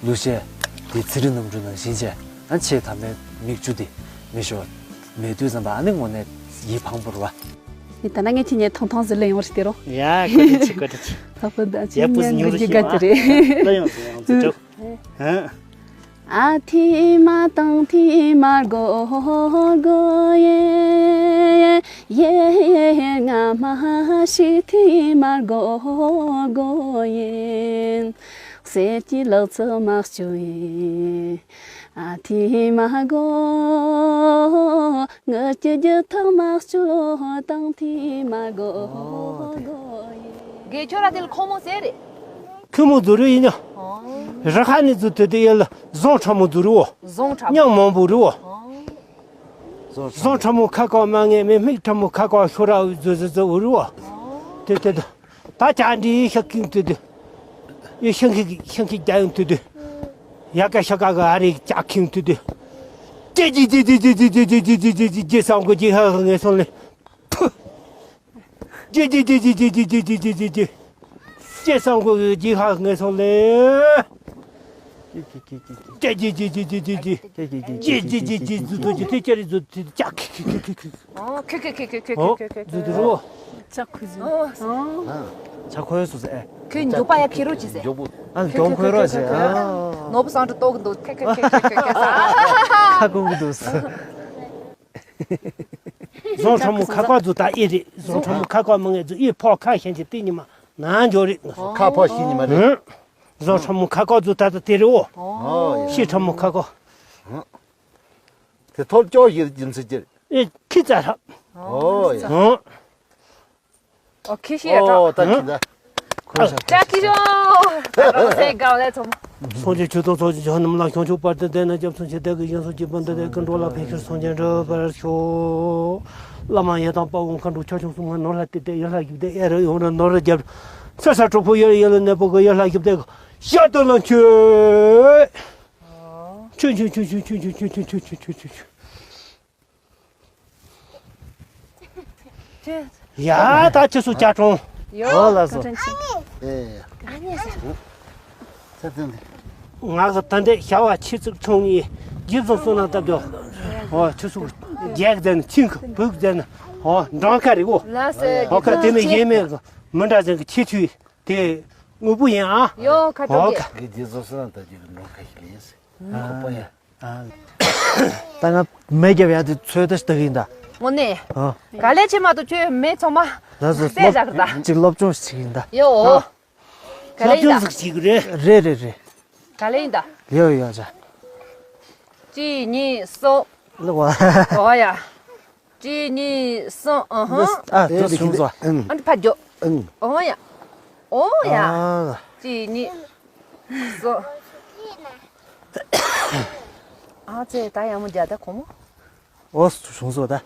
གླུ་གཞས་འདི་ཚེ་རིང་རྣམ་གྲོལ་ནང་བཞིན་བྱས་ཨ་ཆེས་ཐ་མའི་མིག་ཆུ་འདི་མི་ཤོར་མེད་དུས་ཙམ་པ་ཨ་ནི་དངོས་གནས་ཡིད་ཕངས་པོ་རེད་བ། ནི་ད་ནང་ངས་ཁྱེད་ཉིད་ཐོང་ཐོང་ཟིག་ལ་ཡོང་བར་སྟེར་རོགས། ཡ་གོ་དེ་ཆི་གོ་དེ་ཆི། ལྷག་པར་ད་ཡ་ཁྱེད་པུས་ཉིད་ཉུང་རུ་གི་ཤེས་དགའ་དེ་རེད། ལ་ཡོང་ཟེར་ཡོང་ཟེར་འགྲོ། ཧ། ཨ་ཐི་མ་དང་ཐི་མ་གོ་གོ་ཡེ། ཡེ་ང་མ་ཤི་ཐི་མ་གོ་གོ་ཡེ། གསེར་གྱི་ལག་ཚོ་མ་བཅུ་ཡེ། ཨ་ཐི་མ་གོ། ངུ་སྐྱེ་རྒྱུ་ཐག་མ་བཅུ་དང་ཐི་མ་གོ་གོ་ཡེ། དགེ་ཁྱོད་ར་དེ་ལ་ཁོ་མོ་ཟེར་རེད། ཁོ་མོ་ཟུར་ཡིན་ཡ། ར་ཁ་ནི་ཟུར་དེ་དེ་ཡ་ལ་བཟང་ཁྲ་མོ་ཟུར་རེད་བོ། བཟང་ཁྲ་མོ། མྱང་མང་པོ་རེད་བོ། བཟང་ཁྲ་མོ་ཁ་ཀ་མ་ངེས་མེད་མིག་ཁྲ་མོ་ཁ་ཀ་ཤོ་ར་ཟུར་ཟུར་ཟུར་རེད་བོ། དེ་དེ་དེ་ད་ཅག་འདྲི་ཤ་ཁིང་དེ་དེ། ཡ་ཤང་ཁི་ཤང་ཁི་རྒྱ་ཡོང་དེ་དེ། ཡ་ཀ་ཤ་ཀ་ག་ཨ་རི་ཅག་ཁིང་དེ་དེ། ཅེ་ཅེ་ཅེ་ཅེ་སང་གོ་ཅེ་ཧ་ཧ་ངེས་སོང་ལེ། ཕུ། ཅི་ཅི་ཅི། ཅི་སང་གོ་ཅི་ཧ་ངེས་སོང་ལེ། ཅི་ཅི་ཅི། ཅི་ཅི་ཅི། ཟུ་དུ་ཅི་ཏི་ཅི་རི་ཟུ་ཏི་ཅག་ཁི་ཁི་ཁི་ཁི། ཨོ་ཁི་ཁི་ཁི་ཁི། ཨོ་ཟུ་དུ་རོ། ཅག་ཁུ་ཟུ། ཨོ། ཅག་ཁོའི་སུ་ཟེ། ཁོའི་མགྱོགས་པ་ཡ་ཁི་རོ་ཅི་ཟེ། ཨ་མགྱོགས་ཁོའི་རོ་ཅི། ཨ། ནོར་བུ་སང་དུ་ཏོག་གི་འདུག་ཁི་ཁི་ཁི་ཁི་ཁི། ཁ་ཀུང་གི་འདུག་བཟང་ཁྲ་མོ་ཁ་ཁ་ཚོ་ད་ཨེ་རེད། བཟང་ཁྲ་མོ་ཁ་ཁ་མ་ངེས་ཚོ་ཨེ་ཕོ་ཁ་ཤན་གྱི་ཏི་ཉི་མ་ནང་འཇོག་རེད། ཁ་ཕོ་ཤི་ཉི་མ་རེད། བཟང་ཁྲ་མོ་ཁ་ཁ་ཚོ་ད་ད་དེ་རེད་འོ། ཤི་ཁྲ་མོ་ཁ་ཁ། དེ་ཐོལ་ཅོག་ཡིར་རྒྱུན་ཚེ་ཅེར། ཨེ་ཁི་ཙ་ཧྲ། ཨོ་ཡ། ཨོ་ཁི་ཤི་ཡ་ཁྲ། ད་ཁི་ད། ཅག་ཁི་ཤོ། ད་རོ་སེ་གའོ་ལེ་ཚོམ། སངས་རྒྱས་ཆོས་དང་ཚོགས་ཀྱི་ཆོས་རྣམས་ལ། བྱང་ཆུབ་བར་དུ་བསྟན་ནས། སྐྱབས་སུ་མཆི་བདག་གིས་སྦྱིན་སོགས་ཀྱི་ཕན་བདེ་ལས། ཀུན་འགྲོ་ལ་ཕན་ཕྱིར་སངས་རྒྱས་འགྲུབ་པར་ཤོག་བླ་མ་ཡི་དམ་དཔའ་བོ་མཁའ་འགྲོ་ཆོས་སྐྱོང་སྲུང་མ་ནོར་ལྷ་གཏེར་སྟོན་ཡུལ་ལྷ་བཞི་པའི་ཨེ་རུ་ཡོངས་རུ་ནོར་བུ་རྒྱལ་ས་ས་གྲོགས་པོ་ཡུལ་ཡུལ་ལ་གནས་པོ་གི་ཡུལ་ལྷ་བཞི་པའི་ཤ་དུ་ལ་མཆོད། ཆུ་ཆུ་ཆུ། ཡ་ད་ཁྱེད་ཚོ་ཅག་གྲོང་། ཡོ་ལ་སོ། ཨེ། ས་དེ་འདི། ང་གི་ད་འདི་ཤ་བ་ཆི་ཚིག་ཚོང་ཡི་རྗེས་སུ་སོང་ན་ལྟ་དོ། ཨོ་ཆུ་སུ་རྒྱག་ཟེར་ན་ཆིང་གི་བུག་ཟེར་ན་ཨོ་འབྲང་ཁ་རེད་གོ། ལ་སེ་ཨོ་ཁ་དེ་ནི་ཡེ་མེད་གི་མི་འདྲ་ཟེར་གི་ཆི་ཆུ་དེ་དངོས་པོ་ཡིན་ཨ། ཡོ་ཁ་ཨོ་ཏོ་ཁ། གི་རྗེས་སུ་སོང་ན་ལྟ་རྒྱུ་གི་འབྲང་ཁ་ཞིག་ལས་ཟེར། ཁོ་པ་ཡ། ད་ང་མེ་རྒྱབ་ཡ་དེ་ཚོད་ལྟ་ཞིག་ལྟ་གི་ཡིན་ད། དངོས་གནས། ཨ། ག་ལེ་ཆེ་མ་གཏོགས་ཁྱོད་མེ་ཚང་མ་ལ་སོ་རྩེ་བཞག་ད། ཅིག་སློབ་སྦྱོང་ཞིག་ཡིན་ད། ཡོ། ག་ལེ་ཡིན་ད། ཞིག་རེད། རེད་རེད་རེད། ག་ལེ་ཡིན་ད། ཡོ་ཡོ་ཅ། གཅིག་གཉིས་གསུམ། ལོ་བ། ཨོ་ཡ། གཅིག་གཉིས་གསུམ། ཨ་ཧ། ཨ་དུ་སུང་སོ། ཨ་འདི་ཕ་རྒྱོ། ཨོ་ཡ། ཨོ་ཡ། ཨ། གཅིག་གཉིས་གསུམ། ཨ་ཙེ་ད་ཡང་མོ་རྒྱ་ད་ཁོ་མོ། ཨོ་སུ་བྱུང་སོ་ད།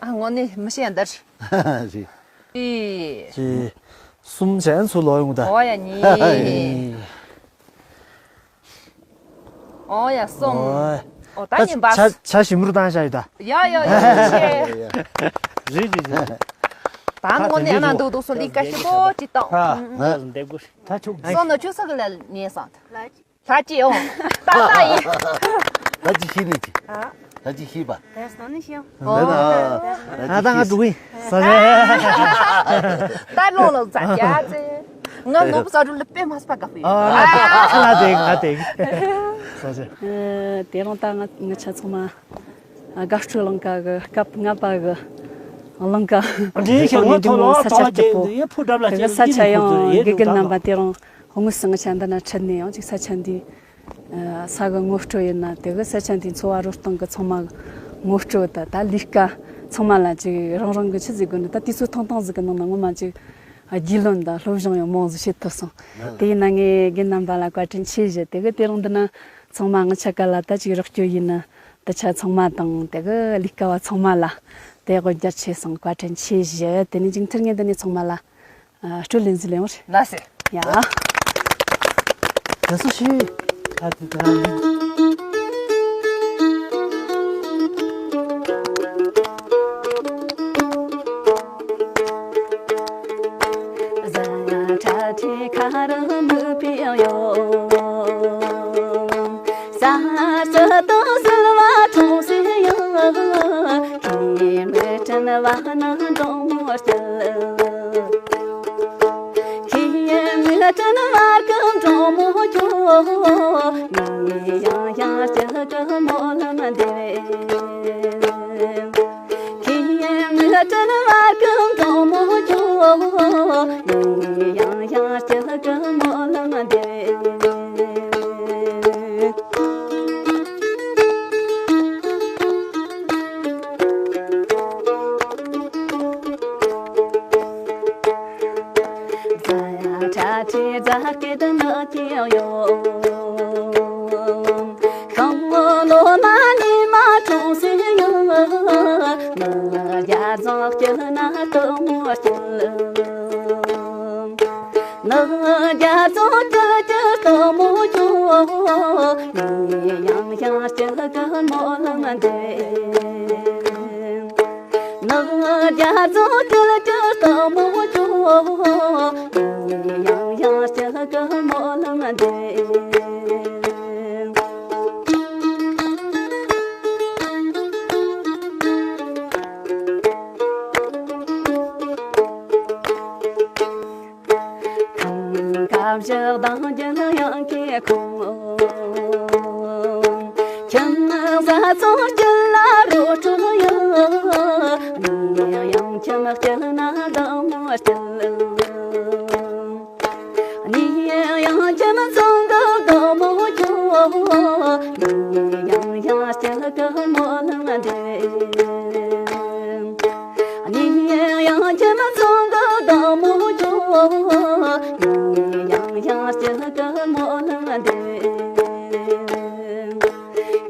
ཨ་དངོས་གནས་མི་ཤེས་ཡ་འདར། རེད། ཨི། ཅི། གསུམ་བྱས་ཚུར་ལོག་ཡོང་ད། ཨོ་ཡ་གཉིས། ཨོ་ཡ་གསུམ། ཨོ་ད་ཉིན་པ། ཆ་ཆ་ཞིམ་རུ་བཏང་བཞག་ཡོད་ད། ཡ་ཡ་ཡ་ཆེ། རེད་རེད་རེད། ད་དངོས་གནས་ཨ་ན་འདུག་འདུག་སོ་ལི་ཀ་ཤི་པོ་ཅི་ཏང་། ཨ་ང་འདེབས་དགོས། ད་ཆུག་སོ་ནོ་ཆུ་ས་གི་ལ་ཉེ་སང་། ལྷ་ཅི་ཡོང་། ཏག་ཏག་ཡིན། ལྷ་ཅི་ཤི་ནི་ཅི། ཨ། ལྷ་ཅི་ཤི་པ། དེ་སང་ནི་ཤི་ཡོང་། འདི་ན་ད་ད་ང་འདུག་ཡིན། ས་ས། ད་ལོ་ལོ་ཙ་ཡ་ཙེ། ང་ནོ་བུ་ས་རུ་ལ་པེ་མ་སྤ་ག་ཕི། ཨ་ང་དེ་ང་དེ། ས་ས། ཨ་དེ་རིང་ད་ང་ང་ཆ་ཚང་མ་དགའ་སྤྲོ་ལང་ཀ་གི་སྐབས་ལྔ་པ་གི་ལང་ཀ་འདྲེན་ཞིང་ངོ་ཐོག་ལ་ས་ཆ་སྐྱིད་པོ། ཡེ་ཕུ་འགྲམ་ལ་དེ་གི་ས་ཆ་ཡང་དགེ་རྒན་རྣམ་པ་དེ་རིང་དངོས་སུ་ང་ཆ་འདི་ན་ཁྲིད་ནས་ཡང་ཅིག་ས་ཆ་འདི། ས་གི་ངོ་སྤྲོད་ཡིན་ན་དེ་གི་ས་ཆ་འདིའི་འཚོ་བ་རོལ་སྟངས་གི་ཚང་མ་ངོ་སྤྲོད་ད་ད་ལས་ཀ་ཚང་མ་ལ་ཅིག་རང་རང་གི་ཆི་ཟིག་དགོས་ནི་ད་དུས་ཚོད་ཐུང་ཐུང་ཟིག་གི་ནང་ན་ངོ་མ་ཅིག་རྒྱུས་ལོན་དང་སློབ་སྦྱོང་ཡང་མང་ཟིག་བྱེད་ཐུབ་སོང་། དེ་ཡིན་ན་ངས་རྒན་རྣམ་པ་ལ་བཀའ་དྲིན་ཆེ་ཞུ། དེ་གི་དེ་རིང་འདི་ན་ཚང་མ་ང་ཆ་ག་ལ་ད་ཅིག་རོགས་སྐྱོར་ཡིན་ན་ད་ཆ་ཚང་མ་དང་དེ་གི་ལས་ཀ་བ་ཚང་མ་ལ་དེ་དགོས་རྒྱ་ཆེ་སོང་བཀའ་དྲིན་ཆེ་ཞུ། དེ་ནས་མཇུག་མཐར་ངས་འདི་ནས་ཚང་མ་ལ། ཨ། སྤྲོ་ལེན་ཟི་ལེན་བར། ལ་སེ། ཡ། དེ་སུ་ཞིག་ཨ་དེ་དེ་རང་ཡིན། ཁྱེད་མི་དྲན་བར་གི་འབྲོང་མོ་ཁྱོད། ངས་ཡང་ཡང་སྐྱིད་གི་སྨོན་ལམ་འདེབས། ཁྱེད་མི་དྲན་བར་གི་འབྲོང་མོ་ཁྱོད། ངས་ཡང་ཡང་སྐྱིད་གི་སྨོན་ལམ་འདེབས། ནག་རྒྱ་རྫོང་དུ་གྱུར་སྟོན་མོ་ཁྱོད། ངས་ཡང་ཡང་སྐྱིད་གི་སྨོན་ལམ་འདེབས། ནག་རྒྱ་རྫོང་དུ་གྱུར་སྟོན་མོ་ཁྱོད། ངས་ཡང་ཡང་སྐྱིད་གི་སྨོན་ལམ་འདེབས། ཁམས་བཞི་དང་རྒྱུན་ཡང་ཁེ་ཁོང་། ཁྱིམ་བཟའ་ཚང་སྐྱིད་ལ་རོ་ཁྲོ་ཡོད། ངས་ཡང་ཁྱིམ་སྐྱིད་ན་བདག་མོ་སྐྱིད། ངས་ཡང་ཁྱིམ་ཚང་གི་བདག་མོ་ཁྱོད། ངས་ཡང་ཡང་སྐྱིད་གི་སྨོན་ལམ་འདེབས། ངས་ཡང་ཁྱིམ་ཚང་གི་བདག་མོ་ཁྱོད། ངས་ཡང་ཡང་སྐྱིད་གི་སྨོན་ལམ་འདེབས།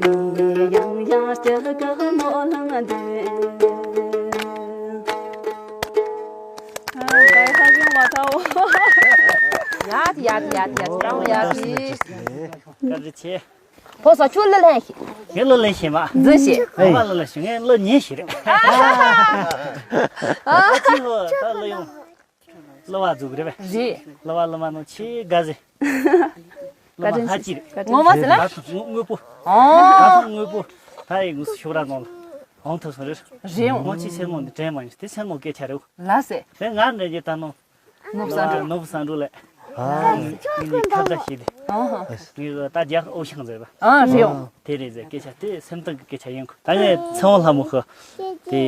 ངས་ཡང་ཡང་སྐྱིད་གི་སྨོན་ལམ་འདེབས། ཨ། ད་ཧ་ཅང་མ་ཐའོ། ཡ་ཡ་ཡ་ཡ་ཡ་ཡ། བཀའ་དྲིན་ཆེ། ཕོ་སོ་ཆུ་ལི་ལན་ཤི། ངས་ལི་ལན་ཤི་མ། འཛིན་ཤི། ཨ་མ་ལི་ལན་ཤི། ངས་ལི་ཉིན་ཤི་རེད། ཨ་ཅི་ཧོ་ད་ལི་ཡོང་། གླུ་བ་ཟུག་རེད་པས། རེད། གླུ་བ་གླུ་མ་ནོ་ཆེ་དགའ་ཟེ། གླུ་བ་ལྷ་ཅི་རེད། ངོ་མ་ཟེར་ན། ད་ཐུག་དངོས་པོ། ཨོ། ད་ཐུག་དངོས་པོ། ད་ཡི་ངུ་ཤོག་ར་ནང་ལ། ཨང་ཐུག་སོང་རེད། རེད་ཨང་། ངོ་ཅི་སེར་མོ་འདི་དྲན་མ་ཡོང་། དེ་སེར་མོ་སྐད་ཆ་རེད། ལ་སེ། དེ་ང་འདྲ་ཅི་ད་ནོ། ནོབ་སང་འགྲོ། ནོབ་སང་འགྲོ་ལེ། ཨ། ངས་ཁ་བརྡ་བྱས་ཏེ། ཨོ། ངས་ད་རྒྱ་ཨོ་ཤང་ཟེར་བ། ཨ་རེད་ཨང་། དེ་རེད་ཟེར་སྐད་ཆ་དེ་སེམས་གཏིང་གི་སྐད་ཆ་ཡིན་གོ། ད་ངས་ཚེ་དབང་ལྷ་མོ་ཁོ་དེ་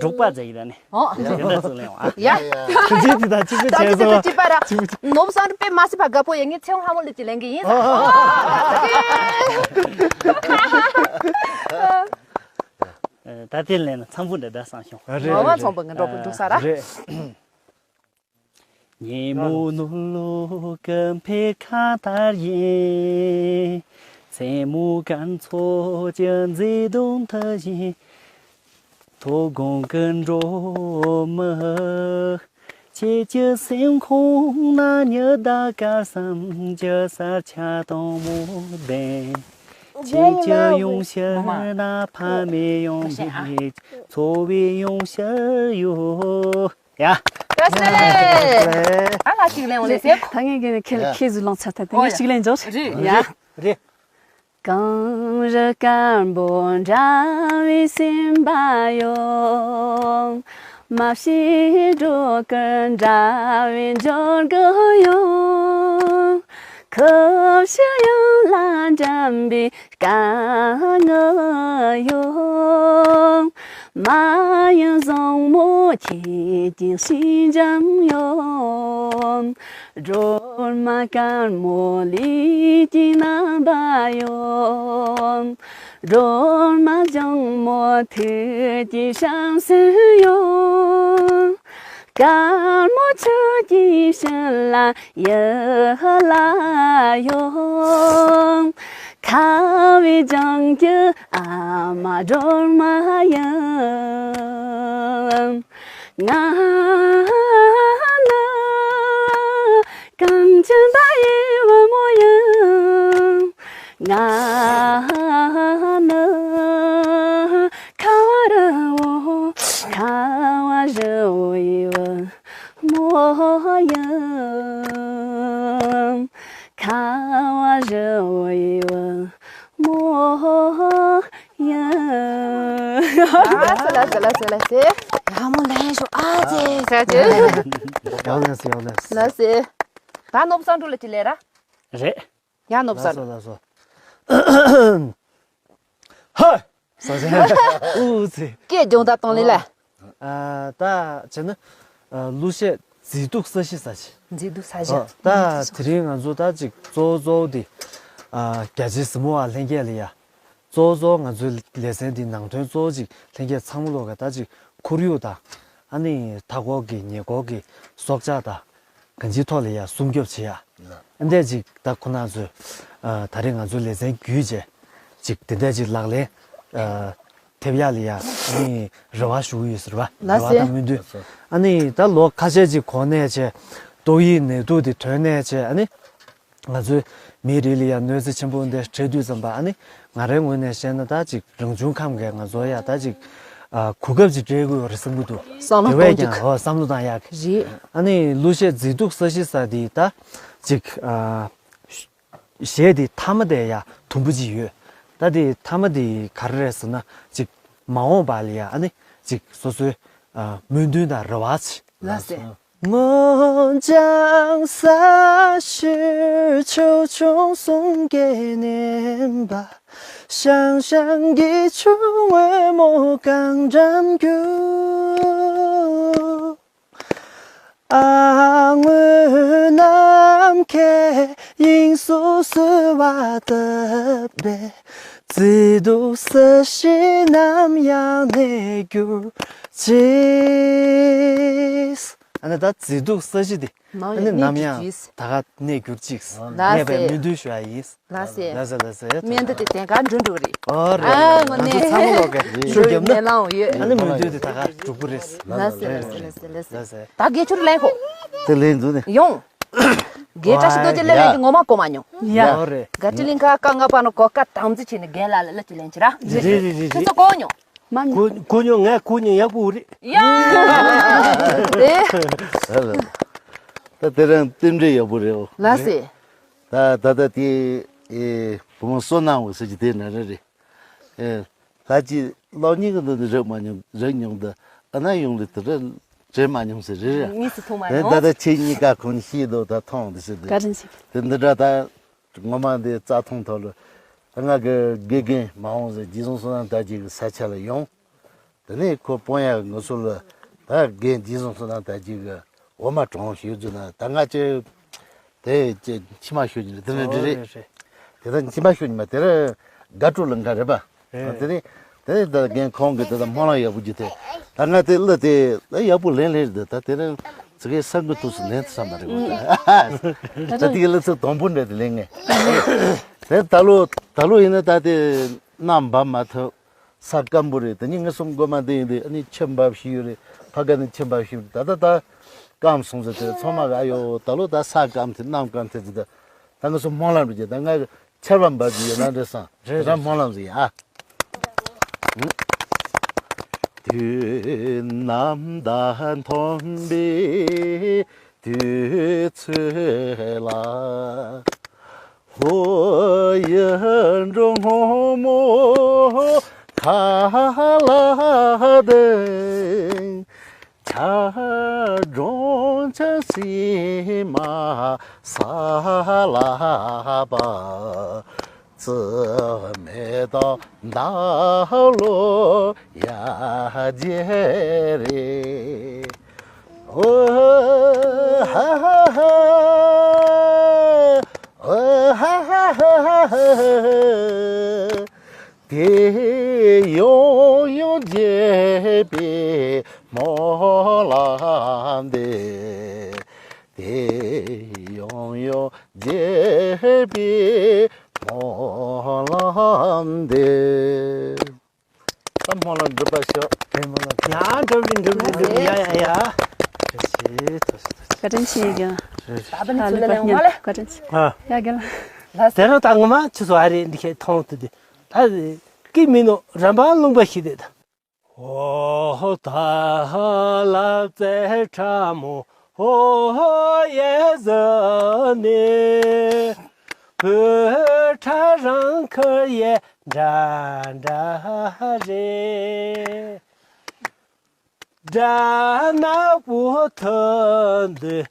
འབྲོག་པ་ཟེར་ཡིན་ད་ནི། ཨོ། དེ་འདྲ་ཚུར་ལེན་བ། ཡ། ཁྱེད་ཀྱིས་དེ་དང་གཅིག་པ་བྱས་སོང་བ། གཅིག་པ་ར། ནོབ་སང་འགྲོ་དཔེ་མ་སྲིད་པ་དགའ་པོ་ཡིན། ངས་ཚེ་དབང་ལྷ་མོ་ལ་ཅིག་ལེན་གི་ཡིན། ཨོ། ད་དེ་ལེན་ན་འཚམས་པོ་འདྲ་འདྲ་བསམ་བྱུང་། རེད། ངོ་མ་འཚམས་པོ་ངའི་འགྲོགས་པོ་འགྲོ་ས་ར། རེད། ཉིན་མོ་ནུབ་ལོ་ཀུན་ཕེབས་ཁ་ཐར་ཡིན། མཚན་མོ་སྐར་ཚོགས་ཀྱི་མཛེས་སྡུག་མཐུ་བཞིན། མཐོ་སྒང་གི་འབྲོག་མི། ཁྱེད་ཀྱི་སེམས་ཁོང་ན་ཉི་ཟླ་སྐར་གསུམ་གྱི་ས་ཆ་དྭངས་མོ་ལྡན། ཁྱེད་ཀྱི་ཡང་ཕྱིར་ན་ཕ་མེས་ཡང་མེས། འཚོ་བའི་ཡང་ཕྱིར་ཡོད། ཡ། བཀྲ་ཤིས་བདེ་ལེགས། ཨ་ལ་ཅིག་ལེན་འོང་ལེ་ཟེར། ད་ངས་ཀྱི་ཁྱེད་ཁྱེད་ཟུར་ལངས་ཚར། ད་ངས་ཅིག་ལེན་འཇོག། རེད། ཡ། རེད། གངས་རི་དཀར་པོ་འདྲ་བའི་སེམས་པ་ཡོང་། མ་ཕྱི་སྒྲོ་སྐུར་འདྲ་བའི་འབྱོར་དགུ་ཡོང་། ཁུ་བྱུག་གཡང་ལ་འགྲམ་པའི་དཀར་ངོ་ཡོང་། མ་ཡུམ་བཟང་མོ་ཁྱེད་ཀྱི་ཞི་འཇམ་ཡོང་། སྒྲོལ་མ་དཀར་མོ་ལུས་ཀྱི་རྣམ་པ་ཡོང་། སྒྲོལ་མ་ལྗང་མོ་ཐུགས་ཀྱི་བྱང་སེམས་ཡོང་། དཀར་མོ་ཆུ་སྐྱེས་བཞིན་ལ་ཡུལ་ལ་ཡོང་། ཁ་བའི་ལྗང་གུ་ཨ་མ་སྒྲོལ་མ་ཡིན། ང་ནི་གངས་ཅན་པ་ཡི་བུ་མོ་ཡིན། ང་ནི་ཁ་བ་རི་བོ། ཁ་བ་རི་བོ་ཡི་བུ་མོ་ཡིན། ཁ་བ་རི་བོ་ཡི་བུ་མོ་ཡིན། ཨ་ལ་སེ་ལ་སེ་ལ་སེ། ཡག་མོ་ལེན་ཤོག་ཨ་ཙེ། ཟེར་ཅེ། ཡག་ལེན་སེ་ཡག་ལེན་སེ། ལ་སེ། ད་ནོབ་སང་འགྲོ་ལ་ཅི་ལེ་ར། རེད། ཡ་ནོབ་ས། ལགས་སོ་ལགས་སོ། ཧ། ས་ཆེན། ཨུ་ཙི། སྐད་རྒྱང་ད་གཏོང་ལེ་ལ། ཨ། ད་བྱས་ན། ཨ། གླུ་གཞས་མཛེས་སྡུག་ས་གཞི་ས་ཆེ། མཛེས་སྡུག་ས་གཞི། ཨ། ད་དེ་རིང་ང་ཚོ་ད་ཅིག་གཙོ་བོ་གཙོ་བོ་དེ། ཨ། རྒྱ་ཆེ་གཟིགས་མོ་བ་ལྷན་རྒྱས་ལ་ཡ། གཙོ་བོ་གཙོ་བོ་ང་ཚོའི་ལེ་ཚན་འདི་ནང་དོན་གཙོ་བོ་ཅིག་ལྷན་རྒྱས་ཚང་མ་ལོག་ག་ད་ཅིག་ཁོར་ཡུག་དང་། ཨ་ནི་མཐའ་འཁོར་གྱི་ཉེ་འཁོར་གྱི་སྲོག་ཆགས་དང་། གང་ཅིའི་ཐོག་ལ་ཡ་སྲུང་སྐྱོབ་བྱེད་ཡ། ཨ་འདས་ཅིག་ད་ཁོ་ན་ཚོས། ཨ། ད་རེས་ང་ཚོའི་ལེ་ཚན་བརྒྱུད་བྱས། ཅིག་དེ་འདྲ་ཅིག་ལག་ལེན། ཨ། ཐེབས་ཡ་ལ་ཡ། ཨ་ནི་རེ་བ་ཞུ་གི་ཡོད་ཟེར་བ། ལགས་རེ་བ་སེ། དང་སྨོན་འདུན། ཨ་ནི་ད་ལོ་ཁ་ཤས་ཅིག་གོང་ནས་བྱས། ཏོག་དབྱིབས་ནད་དུག་དེ་ཐོན་ནས་བྱས། ཨ་ནི་ང་ཚོའི་མིའི་རིགས་ལ་ཡ་གནོད་འཚེ་ཆེན་པོ་འདི་འཕྲད་དུས་ཙམ་པ། ཨ་ནི་ང་རའི་ངོས་ནས་བཤད་ན་ད་ཅིག་རང་བྱུང་ཁམས་ཀྱིས་ང་ཚོ་ཡ་ད་ཅིག་ཨ། གོ་སྐབས་ཅིག་སྤྲད་དགོས་ཡོད་རེད་བསམ་གྱི་འདུག་བསམ་བློ་གཏོང་རྒྱུ། དེ་བས་ཀྱང་། ཨོ། བསམ་བློ་བཏང་ཡག་གི། རེད། ཨ་ནི་གླུ་གཞས་མཛེས་སྡུག་ས་གཞི་ས་དེ་ད་ཅིག་ཨ། གཞས་དེ་མཐའ་མ་དེ་ཡ་དུམ་བུ་གཅིག་ཡོད། ད་དེ་མཐའ་མ་དེ་ག་རེ་རེད་ཟེར་ན། ཅིག་མ་འོངས་པ་ལ་ཡ། ཨ་ནི་ཅིག་སོ་སོའི། ཨ། སྨོན་འདུན་དང་རེ་བ་ཆེ། ལགས་སེ། ཨ་ནི་ད་མཛེས་སྡུག་ས་གཞི་འདི། ནམ་ཡང་ཨ་ནི་ནམ་ཡང་གནས་གྱུར་ཅིག་ད་ག་གནས་གྱུར་ཅིག་ལགས་སེ། གནས་པའི་སྨོན་འདུན་ཞུ་ཡ་ཡིན། ལགས་སེ། ལགས་སེ་ལགས་སེ། སྨོན་འདུན་དེ་དེང་ག་འགྲུབ་འགྲོ་གི་རེད། ཨོ་རེད། ཨ། དངོས་གནས། ང་ཚོ་ཚང་མ་ལོག་གི་ཤུགས་རྒྱབ་ན། ནན་ལང་ཡོད། ཨ་ནི་སྨོན་འདུན་དེ་ད་ག་འགྲུབ་གི་རེད། ལགས་སེ་ལགས་སེ་ལགས་སེ་ལགས་སེ། ལགས་སེ། ད་དགེ་ཆུར་ལེན་ཁོ། དེ་ལེན་འདུག་ནས། ཡོང་། དགེ་བཀྲ་ཤིས་རྡོ་རྗེ་ལེན་ལེན་གྱི་ངོ་མ་གོ་མ་མྱོང་། ཡ། ཨོ་རེད། ག་ཅི་ལིང་ཁ་ཀ་ང་པ་ནོ་གོ་ཀ་དམ་རྫི་ཆེ་ནི་རྒན་ལ་ལ་ལ་ཅི་ལེན་ཅི་ར། རེད་རེད་རེད་རེད། ཁྱོད་ཚོ་གོ་མྱོང་། མ་ཉོ། གོ་གོ་མྱོང་། ངས་གོ་མྱོང་། ཡག་པོ་རེད། ཡ། ཨེ། ད་དེ་རང་རྟེན་འབྲེལ་ཡག་པོ་རེད། ཨོ། ལགས་སེ། ད་ད་ལྟ་དེ་ཨེ་བུ་མོ་བསོད་ནམས་འོད་ཟེར་གྱི་དེ་ན་རེ་རེད། ཨེ། ད་ཅི་གློག་བརྙན་གྱི་འདི་ནི་རིག་མ་མྱོང་། རིག་མྱོང་། ད་ཨ་ན་ཡོང་ལེ་དེ་རེ་བྲེལ་མ་མྱོང་ཟེར་རེད། དངོས་སུ་མཐོང་མ་མྱོང་། ད་ད་ད་ཁྱེད་གཉིས་ཀ་ཁོང་ཤེས་འདུག་ད་མཐོང་འདི་ཟེར་དེ། བཀའ་དྲིན་ཆེ། དེ་འདི་འདྲ་ད། ངོ་མ་འདི་རྩྭ་ཐང་ཐོག་ལ་ང་གི་དགེ་རྒན་མ་འོངས་ཟེར་རྗེ་བཙུན་བསོད་ནམས་དར་རྒྱས་ཀྱི་ས་ཆ་ལ་ཡོང་། དེ་ནས་ཁོ་སྤོན་ཡ་ངུ་ཚོ་ལ་ད་རྒན་རྗེ་བཙུན་བསོད་ནམས་དར་རྒྱས་ཀྱི་འོ་མ་གྲོང་ཞུ་རྒྱུ་ན་ད་ང་ཅི་དེ་ཅི་མཆི་མ་ཤོར་གྱི་རེད། དེ་ནས་འདི་རེད། ཨོ་རེད་རེད། དེ་ད་མཆི་མ་ཤོར་གྱི་མ་དེ་ར་དགའ་སྤྲོ་ལ་འགའ་རེད་པ། རེད། དེ་ནས་དེ་ནས་ད་རྒན་ཁོང་གི་དེ་ད་སྨོན་ལམ་ཡག་པོ་རྒྱུ་དེ་ད་ང་དེ་གླུ་དེ་ད་ཡག་པོ་ལེན་ལེན་རེད། ད་དེ་རིང་ཙི་གེ་ས་འགུལ་ཐུག་སུ་ལེན་ཐུབ་ས་མ་རེད་པ། ད་དེ་གི་གླུ་ཚིག་དང་པོ་འདྲ་དེ་ལེན་ངེས། དེ་ད་ལོ་ད་ལོ་ཡིན་ན་ད་དེ་གནམ་འབབ་མ་ཐུབ། ས་སྐམ་པོ་རེད། དེ་ནི་ངེད་ཚོ་མགོ་མ་འདི་ཡིན་དུས་ཨ་ནི་ཆུ་འབབ་ཤི་ཡོད་རེད། ཕ་ག་ནི་ཆུ་འབབ་ཤི་ཡོད་རེད། ད་ད་ད་སྐམ་སོང་ཟེར་དེ་ཚང་མ་ག་ཨ་ཡོ་ད་ལོ་ད་ས་སྐམ་ཐེ་གནམ་སྐམ་ཐེ་ཟེར་ད་ད་ངེད་ཚོ་སྨོན་ལམ་རེད་ཀྱི་ད་ང་ཆར་པ་འབབ་ཀྱི་ཡོད་ན་འདྲ་སང་རེད། ད་སྨོན་ལམ་ཟེར་ཡ། དུས་ནམ་ཟླ་ཐོན་པའི་དུས་ཚོད་ལ། ཧོ་ཡི་འབྲུག་སྔོན་མོ་ཁ་ལ་ལྡིང་། ཆར་སྒྲོན་ཆར་སིལ་མ་ས་ལ་བབས། རྩི་མེ་ཏོག་འདབ་ལོ་ཡར་རྒྱས་རེད། ཨོ་ཧ་ཧ་ཧ། ཨོ་ཧ་ཧ་ཧ། དེ་ཡང་ཡང་རྒྱས་པའི་སྨོན་ལམ་འདེབས། དེ་ཡང་ཡང་རྒྱས་པའི་སྨོན་ལམ་འདེབས། ད་སྨོན་ལམ་འགྲུབ་པར་ཤོག་དེ་སྨོན་ལམ་ཡང་འགྲུབ་རེ་འགྲུབ་རེ་འགྲུབ་རེ། ཡ་ཡ་ཡ། ཐུགས་རྗེ་ཆེ། ཐུགས་རྗེ་ཆེ། བཀའ་དྲིན་ཆེ་ཡ་རྒན། ད་ད་ནི་ཚུར་ལ་ཡོང་བ་ལེ། བཀའ་དྲིན་ཆེ། ཨ། ཡ་རྒན་ལགས། དེ་རིང་ད་ངོ་མ་ཁྱེད་ཚོ་ཨ་རེ་འདི་ཁའི་མཐོང་ཐུབ་དུས་ད་ཀི་མི་ནོ་རམ་པ་ལུང་པ་ཞིག་རེད་ད། ཨོ་ཧོ་ད་ལ་ཙེ་ཁྲ་མོ་ཧོ་ཧོ་ཡེ་ཟ་ནེ། བོད་ཁྲ་རང་ཁ་ཡེ་འདྲ་འདྲ་རེད། དགྲ་ནག་པོ་ཐོན་དུས་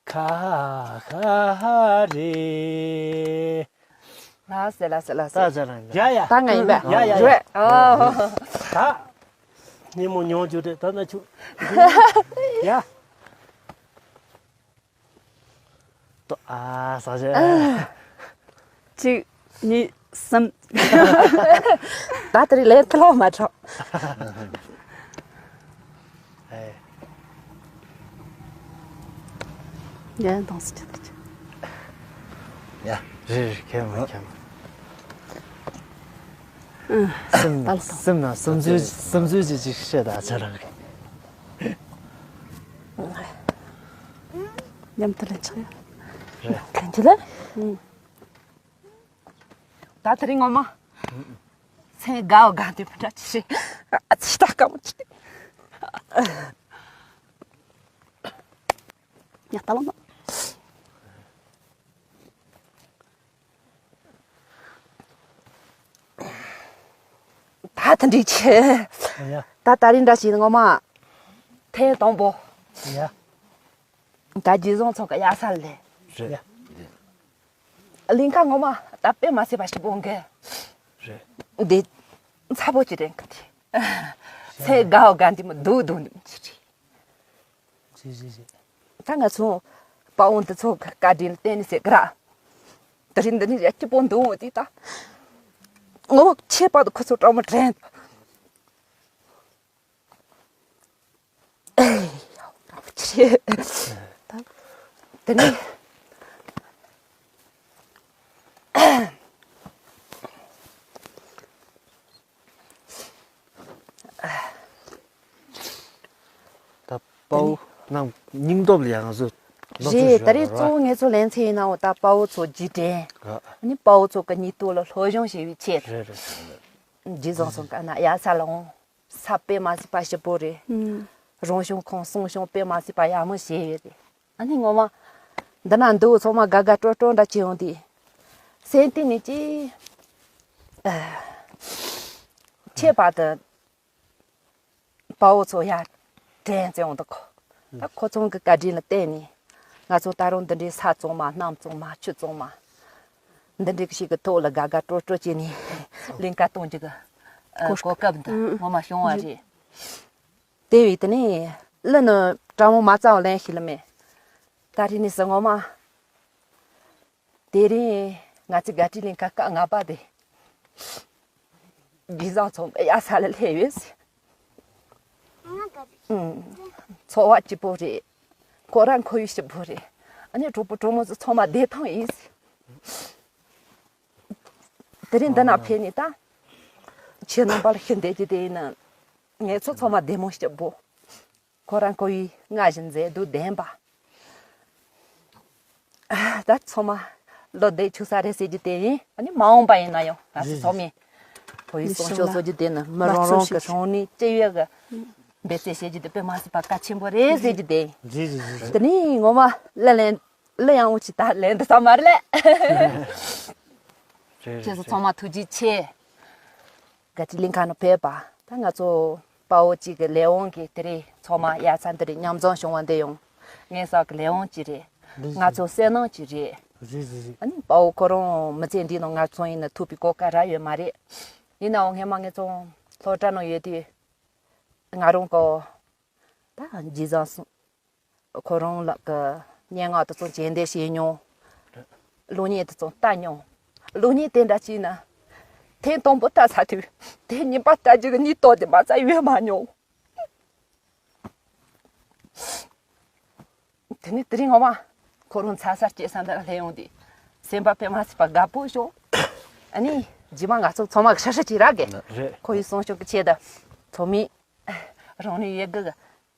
ཁ་ཁ་རེད། ལགས་སེ་ལགས་སེ་ལགས་སེ། ད་ཅི་རང་ཡ་ཡ། ད་ང་ཡིན་པས། ཡ་ཡ་ཡ། རེད། ཨོ། ད་ཉིན་མོ་མྱོང་རྒྱུ་རེད། ད་ན་ཆུ། ཡ། ཏོ་ཨ་ས་ཞེ། གཅིག་གཉིས་གསུམ། ད་དེ་རིང་ལས་ཐ་ལོ་མ་ཆོག་ཨེ། ཡ་འདང་སི་ཆེ་ད་ཆེ། ཡ། རེད་རེད། ཁྱེད་མ་ཁྱེད་མ། ཨ། སེམས་ད་ལ་སེམས་ན་སེམས་འཛུལ་སེམས་འཛུལ་ཅིག་ཅིག་བཤད་ད་ཆ་རང་གི། མཉམ་དུ་ལེན་ཆོག་ཡ། རེད། ལེན་ཆོག་ལ། ཨུ། ད་དེ་རིང་ངོ་མ། སེམས་དགའ་བ་དགའ་འདོད་མི་འདྲ་ཅི་ཞིག་ཨ་ཙི་ད་དཀའ་མོ་ཅི། ཡ་ད་ལོ་ན། ད་དེ་འདྲའི་ཆེ། ཡ། ད་དེ་རིང་འདྲ་ཞིག་ངོ་མ། ཐེངས་དང་པོ། ཡ། ད་རྗེ་བཙུན་ཚང་གི་ཡ་ས་ལས། རེད། གླིང་ཁ་ངོ་མ་ད་དཔེ་མ་སྲིད་པ་ཞིག་པོ་འགའ། རེད། འདི་ཚ་པོ་ཅི་རེད་གི་དེ། སེ་དགའ་བ་དགའ་འདི་མོ་སྡུག་སྡུག་འདི་མོ་ཅི་རེད། ཅི་ཅི་ཅི། ད་ང་ཚོ་དཔའ་བོ་འདི་ཚོ་གི་བཀའ་དྲིན་ལ་བརྟེན་ནས་ཟེར་གི་ར། དེ་རིང་འདི་ནི་ཡ་སྐྱིད་པོ་འདུག་འོ་དེ་ད། ངོ་མ་ཁྱེད་པ་དུ་ཁོ་ཚོ་སྤྲང་མོ་དྲན། ཨེ་ཡ། ཅི་རེད། ད་དེ་ནི། ད་དཔའ་བོ་རྣམས་སྙིང་སྟོབས་ལ་ཡང་ང་ཚོས་སློབ་སྦྱོང་རེད། ཞུ་ད་རེས་དགོས་གཙོ་བོ་ངེད་ཚོ་ལེན་ཚེ་ཡིན་ནའང་ད་དཔའ་བོ་ཚོ་རྗེས་དྲན། རེད། ཨ་ནི་དཔའ་བོ་ཚོ་གི་སྙིང་སྟོབས་ལ་སློབ་སྦྱོང་བྱེད་པའི་ཆེད། རེད་རེད། རྗེ་བཙུན་ཚང་གི་ན་ཡ་ས་ལ་འོང་། ས་དཔེ་མ་སྲིད་པ་ཞིབ་པོ་རེད། ཨུམ། རང་བྱུང་ཁམས་གསུང་བྱུང་དཔེ་མ་སྲིད་པ་ཡག་མོ་བྱས་ཡོད་རེད། ཨ་ནི་ངོ་མ་འདི་ན་འདུག་ཚང་མ་དགའ་དགའ་སྤྲོ་སྤྲོ་འདྲ་བྱེད་ཡོང་དུས། སེམས་གཏིང་ནས་ཅི། ཨ། ཁྱད་པར་དུ་དཔའ་བོ་ཚོ་ཡར་དྲན་བྱུང་འདུག་ད་ཁོ་ཚང་གི་བཀའ་དྲིན་ལ་བརྟེན་ནས། ང་ཚོ་ད་རུང་འདི་འདྲའི་ས་གཙང་མ་གནམ་གཙང་མ་ཆུ་གཙང་མ། འདི་འདྲའི་ཞིག་གི་ཐོག་ལ་དགའ་དགའ་སྤྲོ་སྤྲོ་བྱས་ནས་གླིང་ག་གཏོང་རྒྱུ་གི་གོ་སྐབས་འདི་ངོ་མ་བྱུང་བ་རེད། དེ་བས་དེ་ནས་གླུ་ནི་དྲང་མོ་མ་རྩ་བ་ལེན་ཤེས་ལ་མེད། ད་རེས་ནས་ཟེར་ངོ་མ། དེ་རིང་ང་ཚོའི་དགའ་སྤྲོའི་གླིང་ག་སྐབས་ལྔ་པ་དེ། རྗེས་བཟང་ཚོ་གཡའ་ས་ལ་སླེབས་ཡོད། ཨུམ། འཚོ་བ་སྐྱིད་པོ་རེད། ཁོ་རང་ཁོ་ཡུལ་སྐྱིད་པོ་རེད། ཨ་ནི་གྲོགས་པོ་གྲོགས་མོ་ཚོ་ཚང་མ་བདེ་ཐང་ཡིན། དེ་རིང་འདི་ན་ཕེབས་ནས་ད། ཁྱེད་རྣམ་པ་ལ་ཞུ་འདོད་ཀྱི་དེ་ཡིན། ངེད་ཚོ་ཚང་མ་བདེ་མོ་སྐྱིད་པོ། ཁོ་རང་ཁོ་ཡི་སྔར་བཞིན་མཛེས་སྡུག་ལྡན་པ། ད་ཚང་མ་བློ་བདེ་ཆུག་ས་རེད་ཟེར་རྒྱུ་དེ་ཡིན། ཨ་ནི་མ་འོངས་པ་ཡིན་ན་ཡང་ང་ཚོ་ཚང་མས་ཁོ་ཡི་གསུང་ཆོས་གསོ་རྒྱུ་དེ་ནི་མི་རང་རང་གི་སང་ཉིན་སྤྱི་ཡོངས་ཀྱི་འབད་བརྩོན་བྱེད་རྒྱུ་དེ་དཔེ་མ་སྲིད་པ་གལ་ཆེན་པོ་རེད་ཟེར་རྒྱུ་དེ་ཡིན། རེད་རེད་རེད། དེ་ནས་ངོ་མ་གླུ་ལེན། གླུ་ཡང་འུ་ཅི་ད་ལེན་འདི་ས་མ་རེད་ལེ། རེད་རེད། ཁྱེད་ཚོ་ཚང་མ་ཐུགས་རྗེ་ཆེ། དགའ་སྤྲོའི་གླིང་ག་ནང་ཕེབས་པ། ད་ང་ཚོ་དཔའ་བོ་གཅིག་གི་ལས་དབང་གིས་དེ་རིང་ཚང་མ་ཡ་མཚན་འདི་རིང་མཉམ་འཛོམས་བྱུང་བ་འདི་ཡང་ངེད་ཚོ་གི་ལས་དབང་གཅིག་རེད། རེད་ང་ཚོ་རེད། སེམས་ནང་གཅིག་རེད། རེད་རེད་རེད། ཨ་ནི་དཔའ་བོ་ཁོ་རང་མི་ཚེ་འདི་ནང་ང་ཚོ་ཡིན་ན་ཐུག་པའི་གོ་སྐབས་རག་ཡོད་མ་རེད། ཡིན་ནའང་སྔན་མ་ངེད་ཚོ་སློབ་གྲྭ་ནང་ཡོད་དུས་ང་རང་གོ་ད་རྗེས་བཟང་སོང་། ཁོ་རང་ལགས་ཀྱི་སྙན་ངག་དེ་ཚོ་རྗེས་འདེད་བྱས་མྱོང་། གློག་བརྙན་དེ་ཚོ་ལྟ་མྱོང་། གློག་བརྙན་དེ་འདྲ་བྱས་ན། ཐེངས་དང་པོ་ལྟ་ཚར་དུས་ཐེངས་གཉིས་པ་ལྟ་རྒྱུ་གི་སྙིང་སྟོབས་དེ་མ་རྩ་ཡོད་མ་མྱོང་། དེ་ནས་དེ་རིང་ངོ་མ་ཁོ་རང་ཚ་ས་སྐྱེས་ས་འདི་ལ་སླེབས་ཡོང་དུས་སེམས་པ་དཔེ་མ་སྲིད་པ་དགའ་པོ་བྱུང་། ཨ་ནི་རྗེས་མ་ང་ཚོ་ཚང་མ་གི་ཧྲ་ཧྲ་ཅིག་རག་གི། རེད། ཁོ་ཡི་གསུང་ཆོས་ཀྱི་ཆེད་དུ་ཚང་མས་རང་ནུས་ཡོད་དགུ་གི་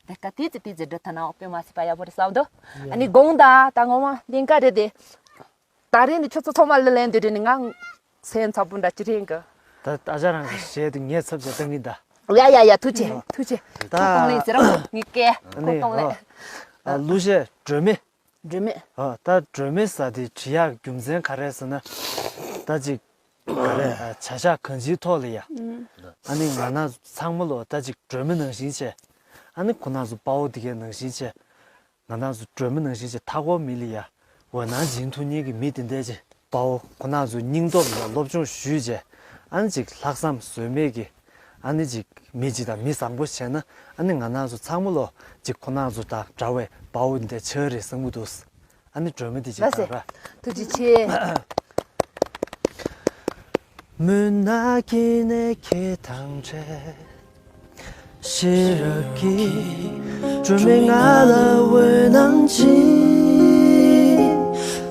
དེ་ལྟ་ཏི་ཙི་ཏི་ཙི་འབྲི་ཐུབ་ན་དཔེ་མ་སྲིད་པ་ཡག་པོ་རེད་བསམ་འདུག་ཡ། ཨ་ནི་དགོངས་དག་ད་ངོ་མ་གླིང་ག་རེད་དེ། ད་རེས་ནི་ཁྱོད་ཚོ་ཚང་མ་གླུ་ལེན་འདོད་རེད་ནི་ང་སེམས་འཚབ་པོ་འདྲ་ཅི་རེད་གི། ད་ད་ཆ་རང་གི་གཞས་དེ་ངས་ཚབ་བྱས་བཏང་གི་ད། ཡ་ཡ་ཡ་ཐུགས་རྗེ་ཐུགས་རྗེ། ད་ཁོ་གཏོང་ལེན་ཟེར་རོ་ངི་ཀེ་ཁོ་གཏོང་ལེན། ཨ་གླུ་གཞས་སྒྲོལ་མེ། སྒྲོལ་མེ། ཨ་ད་སྒྲོལ་མེ་ཟེར་དེ་བྲིས་ཡག་རྒྱུ་མཚན་ག་རེ་ཟེར་ན། ད་ཅིག་ག་རེ་བྱ་བཞག་གང་ཅིའི་ཐོག་ལ་ཡ། ཨ་ནི་ང་རང་ཚོ་ཚང་མ་ལོ་ད་ཅིག་སྒྲོལ་མེ་ནང་བཞིན་བྱས། ཨ་ནི་ཁོ་རང་ཚོ་དཔའ་བོ་དེ་གའི་ནང་བཞིན་བྱས། ང་རང་ཚོ་སྒྲོལ་མེ་ནང་བཞིན་བྱས་མཐའ་འཁོར་མི་ལ་ཡ། འོད་སྣང་སྦྱིན་ཐུབ་མཁན་གྱི་མི་དེ་འདྲ་ཅིག་དཔའ་བོ་ཁོ་རང་ཚོ་སྙིང་སྟོབས་ལ་སློབ་སྦྱོང་ཞུས་བྱས། ཨ་ནི་ཅིག་ལྷག་བསམ་ཟོལ་མེད་ཀྱི། ཨ་ནི་ཅིག་མི་གཅིག་དང་མི་བཟང་པོ་བྱས་ན། ཨ་ནི་ང་རང་ཚོ་ཚང་མ་ལོ་ཅིག་ཁོ་རང་ཚོ་དང་འདྲ་བའི་དཔའ་བོ་འདི་འདྲ་ཆགས་རེད་བསམ་གྱི་འདུག་ཨ་ནི་སྒྲོལ་མེ་དེ་ཅིག་ལགས་སེ། དང་ར། ཐུགས་རྗེ་ཆེ། མུན་ནག་གི་ནས་ཁྱེད་དང་འཕྲད། ཤེས་རབ་ཀྱི་སྒྲོན་མེ་ང་ལ་འོད་སྣང་སྦྱིན།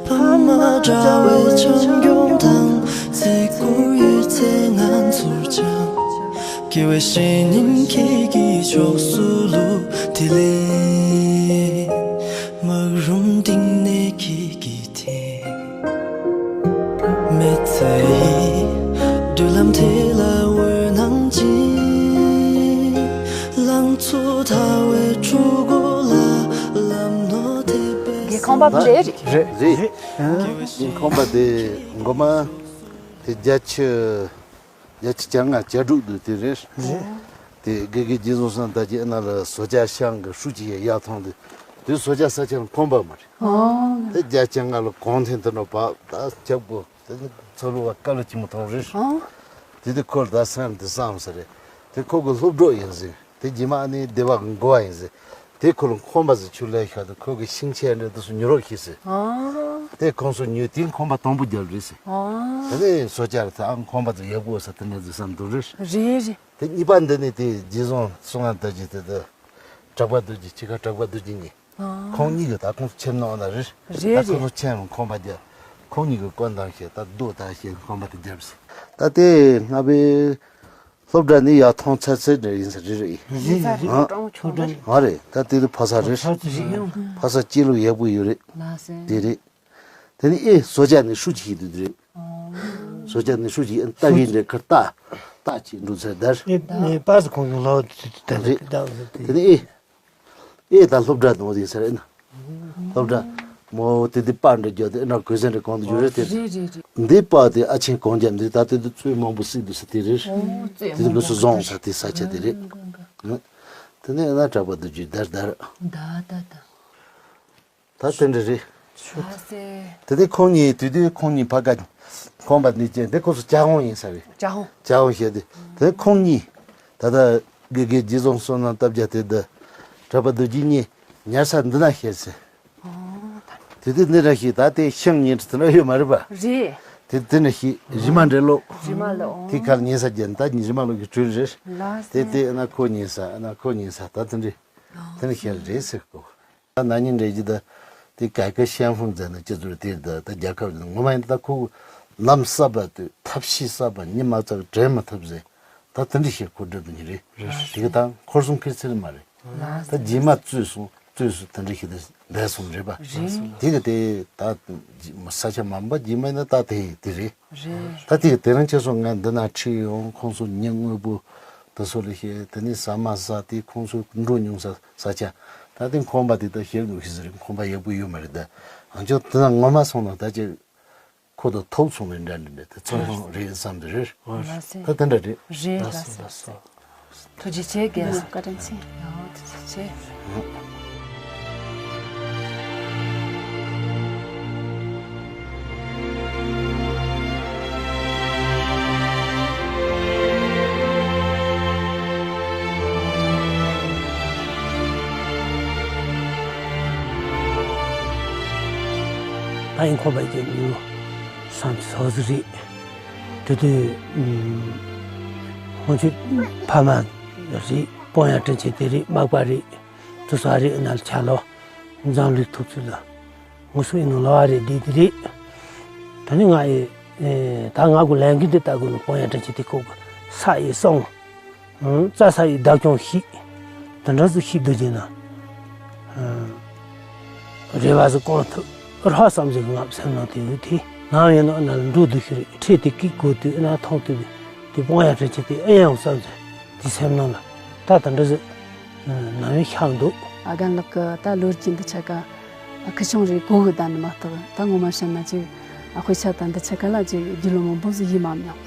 ཕ་མ་འདྲ་བའི་བྱམས་སྐྱོང་དང་བརྩི་བཀུར་ཡོད་ཚེ་ང་ཚོར་སྦྱང་། དགེ་བའི་བཤེས་གཉེན་ཁྱེད་ཀྱི་ཕྱོགས་སུ་བླུགས། དེ་ལས་སྨག་རུམ་གཏིང་ནས་ཁྱེད་ཀྱི་དེ་མེ་ཚེ་ཡི་མདུན་ལམ་དེ་ལ་འོད་སྣང་སྦྱིན། ལང་ཚོ་དར་བའི་འཕྲུལ་འཁོར་ལ་ལམ་སྣོན་དེ་པས། དགེ་ཁང་པ་རེད། རེད་རེད། དགེ་ཁང་པ་དེ་མགོ་མ་དེ་རྒྱ་ཆེ། བརྒྱད་ཅུ་གྱ་ལྔ་གྱ་དྲུག་དུ་དེ་རེད། རེད། དེ་དགེ་རྒན་རྗེ་བཟང་བསམ་གཏན་གྱིས་ཨ་ན་ལ་བཟོ་ལྕག་ཤང་གི་ཧྲུའུ་ཅི་ཡི་ཡར་ཐོན་དུས། དེ་བཟོ་ལྕག་ས་ཆ་ཁང་པ་མ་རེད། ཨོ། དེ་བརྒྱད་ཅུ་གྱ་ལྔ་ལ་གོང་ཐེངས་དེ་འདྲ་བབས་ད་ཁྱབ་དགོས་དེ་ནི་ཚོ་ལུ་བ་དཀའ་ལས་ཅི་མོ་ཐོང་རེད། ཨོ། དེ་དུས་ཁོ་ལ་ད་སེམས་དེ་བསམ་ས་རེད། དེ་ཁོ་གི་སློབ་གྲོགས་ཡིན་ཟིན། དེ་རྗེས་མ་ཨ་ནི་སྡེ་བ་གི་འགོ་བ་ཡིན་ཟེར། དེ་ཁོ་ལ་ཁང་པ་ཟེར་ཆུ་ལས་ཤར་དུ་ཁོ་གི་ཤིང་ཆས་འདྲ་དུ་སུ་ཉོ་རོགས་ཤིག་ཟེར། ཨ། དེ་ཁོང་ཚོ་ཉོས་དེ་ཁང་པ་དང་པོ་རྒྱབ་རེད་ཟེར། ཨ། དེ་ནས་སོ་ཅར་ད་ཁང་པ་ཚོ་ཡག་པོ་ཟེར་དེ་འདྲ་ཟེར་བསམ་འདུག་རེད། རེད་རེད། དེ་གཉིས་པ་འདི་ནི་དེ་རྗེ་བཟང་གསུང་ང་ད་ཅི་དེ་དེ་གྲགས་པ་རྡོ་རྗེ་ཁྱི་ཁ་གྲགས་པ་རྡོ་རྗེ་གཉིས། ཨ། ཁོང་གཉིས་ཀྱི་ད་ཁོང་ཚོ་ཁྱིམ་ནང་ན་རེད། རེད་ད་ཁོང་ཚོ་རེད། ཁྱིམ་ཁང་པ་རྒྱབ། ཁོང་གཉིས་ཀྱི་སྐོར་འདང་བཤད་ད་རྡོ་ད་བཤད་ཁང་པ་དེ་རྒྱབ་ཟེར། ད་དེ་ང་པའི་སློབ་གྲྭ་ནི་ཡར་ཐོན་ཚར་ཚར་འདྲ་ཡིན་ས་རེད་རེད། ཡིན་ས་རེད། ཨ། སློབ་གྲྭ་ཆུང་གྲས། ཨ་རེད། ད་དེ་དུས་ཕ་ས་རེད། ཕ་ས་རེད་ཡང་། ཕ་ས་སྐྱེས་ལོ་ཡག་པོ་ཡོད་རེད། ལགས་སེ། དེ་རེད། དེ་ནི་ཨེ་བཟོ་ལྕག་ནི་ཧྲུའུ་ཅི་ཞིག་འདུག་རེད། ཨོ། བཟོ་ལྕག་ནི་ཧྲུའུ་ཅི་ཨ་ལྟ་གི་འདྲ་ཁར་ལྟ། ད་ ལྟ་ཅིག་འགྲོ་ཚར་དར། ཨེ་ཨེ་པ་སི་ཁོང་ཚོ་ལོ་དེ་དེ་རེད། དེ་ནི་ཨེ་ཨེ་ད་སློབ་གྲྭ་ནང་དེ་ཟེར་ཨེ་ན། སློབ་གྲྭ་མོ་དེ་དེ་པར་འདྲ་རྒྱག་དེ་ཨེ་ན་གོས་ཟན་རེ་གང་དུ་འཇུ་རེད་དེ། རེད་རེད་རེད། འདི་པ་དེ་ཨ་ཆེན་གང་རྒྱབ་འདི་ད་དེ་དུ་བཙོས་མང་པོ་སྲིད་དུ་ས་དེ་རེད། ཨོ་བཙོས་དེ་དུ་མང་ངོས་སུ་པོ་བཟང་ས་དེ་ས་ཆ་དེ་རེད། དེ་ནས་ཨེ་ན་གྲྭ་པ་དུ་རྒྱུ་དར་དར། ད་ད་ད། ད་དེ་འདྲ་རེད། ཨ་སེ། དེ་དེ་ཁོང་གཉིས་དུས་དུས་ཁོང་གཉིས་ཕ་ག་ཁོང་པ་འདི་ཅན་དེ་ཁོ་སུ་ཅ་ཧོང་ཡིན་ས་རེད། ཅ་ཧོང་། ཅ་ཧོང་བཤད་དེ། དེ་ཁོང་གཉིས་ད་ལྟ་དགེ་རྒན་རྗེ་བཟང་བསོད་ནམས་སྟབས་རྒྱ་དེ་འདི་གྲྭ་པ་རྡོ་རྗེ་གཉིས་ཉར་ས་འདི་ན་བཤད་ཟེར། ཨོ་ད། དེ་དུས་འདི་ར་ཞིག་ད་དེ་ཤིང་ཉིན་དེ་འདྲ་ཡོད་མ་རེད་པ། རེད། དེ་དེ་ནས་ཞིག་རི་མ་འདྲེ་ལོ། རི་མ་ལོ། དེ་ཁར་ཉིན་ས་རྒྱན་ད་རི་མ་ལོ་གི་གྲུ་རེད། ལ་དེ་སེ། དེ་ཨ་ན་ཁོ་ཉིན་ས་ཨ་ན་ཁོ་ཉིན་ས་ད་དེ་འདྲ་དེ་ནས་བཤད་རེད་ཟེར་གོ། ད་ན་ནིང་འདྲེ་ཀྱི་ད་དེ་ག་ག་ཤན་ཧྥུང་ཟེར་ན་སྤྱི་ཚོགས་དེ་ད་ད་རྒྱལ་ཁབ་ལ་ངོ་མ་ཡིན་ད་ཁོ་ལམ་གསར་པ་དེ་ཐབས་ཤེས་གསར་པ་ཉི་མ་ཙག་དྲན་མ་ཐུབ་ཟེར། ད་དེ་འདྲ་ཞིག་གོ་སྒྲུབ་ནི་རེད། དེ་གི་ད་འཁོར་སྲུང་ཁེ་ཚིར་མ་རེད། ད་རྗེས་མ་བཙོས་སོང་བཙོས་སོང་དེ་འདྲ་ཞིག་ད་འདས་སོང་རེད་པ། རེད། དེ་གི་དེ་ད་ས་ཆ་མ་འབའ་རྗེས་མ་ཡིན་ན་ད་དེ་དེ་རེད། རེད། ད་དེ་དེ་རིང་ཁྱེད་ཚོ་ང་འདི་ན་ཁྲིད་ཡོང་ཁོང་ཚོ་ཉིན་དངོས་པོ་དེ་ཚོ་ལ་བཤད་དེ་ནས་ཟ་མ་ཟ་དེ་ཁོང་ཚོ་འགྲོ་མྱོང་ས་ས་ཆ་ད་དེ་ཁོམ་པ་དེ་ད་བཤད་དགོས་ཤེས་ཟེར་ཁོམ་པ་ཡག་པོ་ཡོད་མ་རེད་ད། ང་ཚོ་དེ་ན་ངོ་མ་སོང་ན་ད་ཅིག་ཁོ་དང་ཐུག་སོང་བའི་འདྲ་འདྲ་འདྲ་དེ་ཚོ་ཧོང་རེད་བསམ་དེ་རེད། ལ་སེ། ད་དེ་འདྲ་རེད། རེད་ལ་སེ་ལ་སེ། ཐུགས་རྗེ་ཆེ་རྒན་ལགས། བཀའ་དྲིན་ཆེ། ཡང་ཐུགས་རྗེ་ཆེ། ད་ཡིན་ཁོ་པའི་རྒྱལ་མི་ལོ་སམ་སོ་ཟི་རེད། དེ་དུས་ཁོང་ཚོའི་ཕ་མ་རེད། སྤོན་ཡ་དྲིན་ཆེ་དེ་རེད། མག་པ་རེད། དུ་ས་རེད་ན་ལ་ཆ་ལོ། འཛམ་གླིང་ཐུག་ཚུལ་ལ་ངོ་སོ་ཡིན་ནོ་ལ་བ་རེད་དེ་དེ་རེད། ད་ནི་ང་ཡི་ད་ང་གུ་ལན་གི་འདི་ལྟ་དགོས་ནོ་སྤོན་ཡ་དྲིན་ཆེ་དེ་ཁོ་གི་ས་ཡི་སོང་། རྩྭ་ས་ཡི་བདག་སྐྱོང་ཤིག་དེ་འདྲ་ཟིག་ཤིག་འདུག་ཅེ་ན། རེ་བ་ཟིག་སྐོང་ཐུབ་ར་བསམ་ཟིག་ང་སེམས་ནང་དེ་ཡོད་དེ། ནམ་ཡིན་ནོ་ན་འགྲོ་འདུག་ཤི་རེད། ཁྲེལ་དེ་ཀིག་དགོས་དུས་ན་མཐོང་དུས་དེ་སྤོང་ཡ་དྲིན་ཆེ་དེ་ཨེ་ཡང་བསམ་ཟིག་དེ་སེམས་ནང་ལ་ད་དེ་འདྲ་ཟིག་ནམ་ཡང་ཤར་འདུག་ཨ་རྒན་ལགས་ཀྱི་ད་ལོ་རྒྱུས་འདི་ཆ་ག་ཁི་ཆུང་རེ་གོ་གི་ད་ནི་མ་གཏོགས་ད་ངོ་མ་བཤད་ན་ཅིག་དཔེ་ཆ་ད་འདི་ཆ་ག་ལ་ཅིག་རྒྱུས་ལོན་མང་པོ་ཟིག་ཡིན་མ་མྱོང་།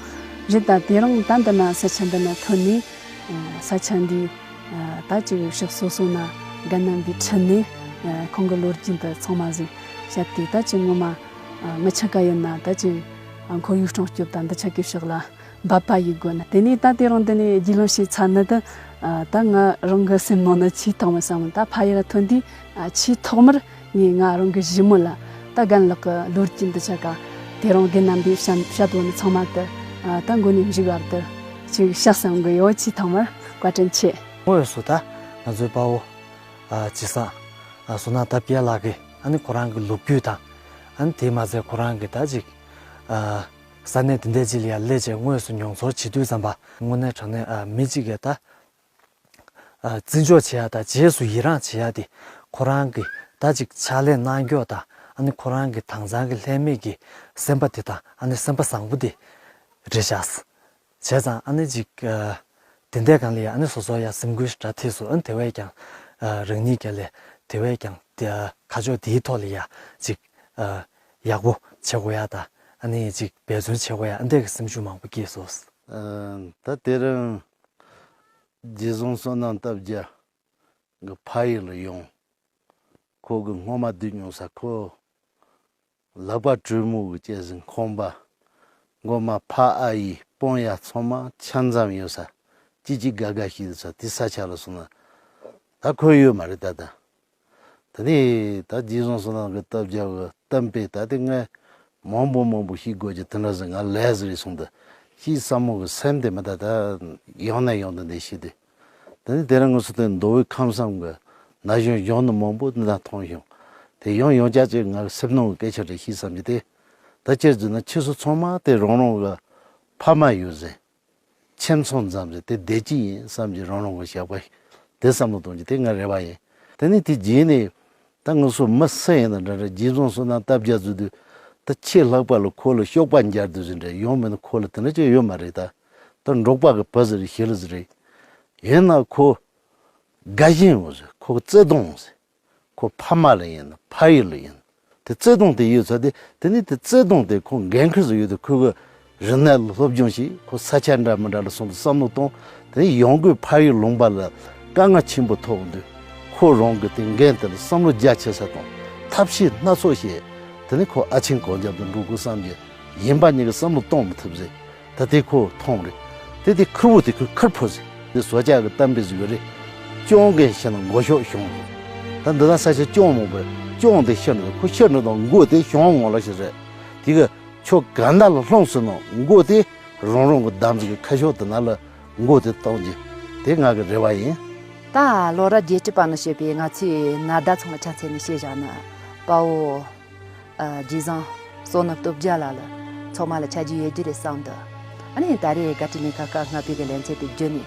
རེད་ད་དེ་རིང་ད་འདི་ན་ས་ཆ་འདི་ན་ཐོན་ནས་ས་ཆ་འདི་ད་ཅིག་ཕྱོགས་སོ་སོ་ན་རྒན་རྣམ་པའི་ཁྲིད་ནས་ཁོང་གི་ལོ་རྒྱུས་འདི་ཚང་མ་ཟིག་བཤད་དེ་ད་ཅིག་ངོ་མ་མི་ཆ་ག་ཡིན་ན་ད་ཅིག་ཁོར་ཡུག་སྲུང་སྐྱོབ་ད་འདི་ཆ་གི་ཕྱོགས་ལ། འབད་པ་ཡི་སྒོ་ནས་དེ་ནས་ད་དེ་རིང་འདི་ནས་རྒྱུས་ལོན་བྱས་ཚར་ནི་དེ་ད་ང་རང་གི་སེམས་ནང་ན་ཆེས་ཐོག་མར་བསམ་ད་ཕ་ཡུལ་ལ་ཐོན་དུས་ཆེས་ཐོག་མར་ངས་ང་རང་གི་གཞི་མོ་ལ་ད་རྒན་ལགས་ཀྱི་ལོ་རྒྱུས་འདི་ཆ་ག་དེ་རིང་རྒན་རྣམ་པས་བཤད་བཤད་འོ་ནི་ཚང་མ་དེ་ད་མགོ་ནས་མཇུག་བར་དུ་ཅིག་བཤད་བསམ་གི་ཡོད། ཆེས་ཐོག་མར་བཀའ་དྲིན་ཆེ། དངོས་སུ་ད་ང་ཚོའི་དཔའ་བོ་ཨ་ཅི་ས་ཨ་བསོད་ནམས་སྟོབས་རྒྱལ་ལགས་ཀྱིས་ཨ་ནི་ཁོ་རང་གི་ལོ་རྒྱུས་དང་ཨ་ནི་དེ་མ་ཚད་ཁོ་རང་གི་ད་ཅིག་ཨ། ས་གནས་དེ་འདྲ་ཅིག་ལ་ཡར་སླེབས་བྱས་དངོས་སུ་མྱོང་ཚོར་བྱེད་དུས་ཙམ་པ་དངོས་གནས་དྲང་གནས་ཨ་མི་གཅིག་གིས་ད་ཨ་བརྩི་འཇོག་བྱེད་ཡ་དང་རྗེས་སུ་ཡི་རངས་བྱེད་ཡ་དེ་ཁོ་རང་གི་ད་ཅིག་ཕྱག་ལས་གནང་རྒྱུ་དང་ཨ་ནི་ཁོ་རང་གི་དྭངས་གཙང་གི་ལྷད་མེད་ཀྱི་སེམས་པ་དེ་དང་ཨ་ནི་སེམས་པ་བཟང་པོ་དེ་རེད་ཤག་བྱས་ཙང་ཨ་ནི་ཅིག་ཨ་དེ་འདྲའི་སྒང་ལ་ཡ་ཨ་ནི་སོ་སོ་ཡ་སེམས་འགུལ་ཞེ་དྲག་ཐེབས་སོང་། ཨ་ནི་དེ་བས་ཀྱང་ཨ་རང་ཉིད་ཀྱི་ལས་དེ་བས་ཀྱང་དེ་ཨ་ཁ་ཕྱོགས་དེའི་ཐོག་ལ་ཡ་ཅིག་ཨ་ཡག་པོ་བྱེད་དགོས་ཡ་དང་ཨ་ནི་ཅིག་འབད་བརྩོན་བྱེད་དགོས་ཡ་ཨ་འདྲ་གི་སེམས་ཤུགས་མང་པོ་སྐྱེས་སོང་། ཨ་ད་དེ་རིང་རྗེ་བཟང་བསོད་ནམས་སྟོབས་རྒྱལ་གི་ཕ་ཡུལ་ལ་ཡོང་། ཁོ་གི་སྔོན་མ་སྡོད་མྱོང་ས་ཁོ་ལག་པ་དྲོན་མོ་གི་བཅད་ཟིན་ཁོམ་པ། མགོ་མ་ཕ་ཨ་ཡི་སྤུན་ཡ་ཚང་མ་ཆ་མཚམས་ཡོད་ས་ཅི་ཅི་དགའ་དགའ་ཞིག་འདུག་ས་དེ་ས་ཆ་ལ་སོང་ན་ད་ཁོ་ཡོད་མ་རེད་ད་ད། ད་ནི་ད་རྗེ་བཟང་བསོད་ནམས་ཀྱི་སྟབས་རྒྱབ་གི་གཏམ་དཔེ་ད་དེ་ངས་མང་པོ་མང་པོ་ཤེས་དགོས་ཀྱི་དེ་འདྲ་ཟིག་ང་ལས་ཟིག་རེད་སོང་ད་ཤེས་བསམ་མོ་གི་སེམས་དེ་མི་ད་ད་ཡང་ན་ཡང་དུ་འདི་ཤེས་དེ། དེ་ནི་དེ་རིང་ངུ་སུ་དེ་མདོ་དབུས་ཁམས་གསུམ་གྱི་ན་གཞོན་གཞོན་ནུ་མང་པོ་འདི་ན་མཐོང་བྱུང་། དེ་ཡང་ཡང་བསྐྱར་ཅིག་ང་སེམས་ནང་གི་སྐད་ཆ་རེ་ཤེས་བསམ་གྱི་དེ། ད་ཅེར་འཛུལ་ན་ཁྱེད་ཚོ་ཚང་མ་དེ་རང་རང་གི་ཕ་མ་ཡོད་ཟེར། ཁྱིམ་ཚང་འཛམ་ཟེར་དེ་བདེ་སྐྱིད་ཡིན་བསམ་གྱི་རང་རང་གི་བཞག་པ་ཞིག་དེ་བསམ་བློ་གཏོང་གྱི་དེ་ང་རེ་བ་ཡིན། དེ་ནི་དེ་རྗེས་ནས་ད་ང་ཚོ་མི་སུ་ཡིན་ན་འདྲ་འདྲ་རྗེ་བཟང་བསོད་ནམས་སྟབས་རྒྱ་བཟོ་དུས་ད་ཆེས་ལྷག་པ་ལ་ཁོ་ལ་གཤོག་པ་འཇར་དུས་ཟིན་འདྲ་ཡོང་མེད་ན་ཁོ་ལ་དེ་འདྲ་ཅིག་ཡོད་མ་རེད་ད། ད་འབྲོག་པ་གི་བུ་ཟིག་རེད། ཞི་ལི་ཟིག་རེད། ཡིན་ན་ཁོ་དགའ་ཞེན་ཡོད་ཟེར། ཁོ་གི་བརྩེ་དུང་ཟེར། ཁོ་ཕ་མ་ལ་ཡིན་ན་ཕ་ཡུལ་ལ་ཡིན་ན་དེ་བརྩེ་དུང་དེ་ཡོད་ཚ་དེ། དེ་ནི་དེ་བརྩེ་དུང་དེ་ཁོ་འགན་ཁུར་ཟིག་ཡོད་དེ། ཁོ་གི་རི་ནས་ལ་སློབ་སྦྱོང་བྱས། ཁོ་ས་ཆ་འདྲ་མི་འདྲ་ལ་སོང་དུ་བསམ་བློ་གཏོང་། དེ་ནི་ཡང་སྒོས་ཕ་ཡུལ་ལུང་པ་ལ་དཀའ་ངལ་ཆེན་པོ་ཐོག་འདུག་ཁོ་རང་གི་དེ་འགན་དེ་ལ་བསམ་བློ་རྒྱ་ཆེ་ས་དང་ཐབས་ཤེས་སྣ་ཚོགས་བྱས། དེ་ནི་ཁོ་ཨ་ཆེན་གང་རྒྱབ་ཏུ་འགྲོ་དགོས་བསམ་གྱི། གཞན་པ་གཉིས་ཀྱིས་བསམ་བློ་གཏོང་མི་ཐུབ་ཟེར། ད་དེ་ཁོ་མཐོང་རེད། དེ་དེ་ཁུར་བོ་དེ་ཁོས་ཁུར་ཕོ་ཟེར། དེ་བཟོ་ལྕགས་ཀྱི་གཏམ་དཔེ་ཟིག་ཡོད་རེད། སྤྱང་ཀི་ཤི་ན་མགོ་གཤོག་ཞོན་ཟེར། ད་འདི་ན་ས་ཆ་སྤྱང་མང་པོ་རེད། སྤྱང་དེ་ཤི་ན་ཁོ་ཤི་ན་དང་མགོ་དེ་གཞོང་ངོ་ལ་ཞིག་རེད། དེ་གི་ཁྱོད་ག་འདྲ་ལ་ལྷུང་སོང་ན་མགོ་དེ་རང་རང་གི་འདམ་ཟིག་གི་ཁ་ཤོག་དེ་ན་ལ་མགོ་དེ་གཏོང་རྒྱུ་དེ་ང་གི་རེ་བ་ཡིན། ད་ལོ་རབས་བརྒྱད་ཅུ་པ་ནས་བཤད་པའི་ང་ཚོའི་ནཱ་ཟླ་ཚང་ལ་ཆ་མཚོན་ནས་བཤད་བཞག་ན། དཔའ་བོ་ཨ་རྗེས་བཟང་བསོད་ནམས་སྟོབས་རྒྱལ་ལགས་ལ་ཚང་མ་ལ་ཆ་རྒྱུས་ཡོད་རྒྱུ་རེད་བསམ་འདུག་ཨ་ནི་ད་རེས་བཀའ་དྲིན་ལས་ཁ་བཀའ་ལྔ་པའི་གི་ལེ་ཚན་དེ་བརྒྱུད་ནས་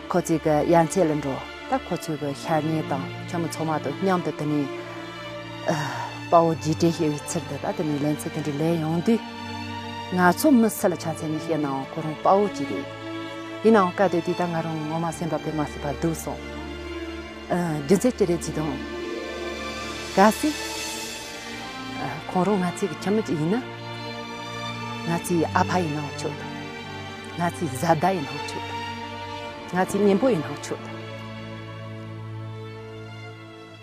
ཁོ་ཚོའི་གི་ཡ་མཚན་ལ་འགྲོ། ད་ཁོ་ཚོའི་གི་ཤ་ཉེ་དང་ཁྱིམ་མི་ཚང་མ་དང་མཉམ་དུ་དེ་ནས་ཨ་དཔའ་བོ་རྗེས་དྲན་ཞེས་པའི་ཚུལ་དུ་ད་དེ་ནས་ལེ་ཚན་དེ་འདྲ་ལེན་ཡོང་དུས། ང་ཚོ་མི་སུ་ལ་ཆ་མཚོན་ནས་བཤད་ནའང་ཁོ་རང་དཔའ་བོ་ཅིག་རེད། ཡིན་ནའང་སྐབས་དེ་དུས་ད་ང་རང་ངོ་མ་སེམས་པ་དཔེ་མ་སྲིད་པ་སྡུག་སོང་། ཨ། རྒྱུ་མཚན་ཅི་རེད་ཟེར་དུས། གལ་སྲིད་ཨ་ཁོང་རང་ང་ཚོའི་གི་ཁྱིམ་མི་ཅིག་ཡིན་ན། ང་ཚོའི་ཨ་ཕ་ཡིན་ནའང་ཆོག་ང་ཚོའི་བཟའ་ཟླ་ཡིན་ནའང་ཆོག་ང་ཚོའི་གཉེན་པོ་ཡིན་ནའང་ཆོག་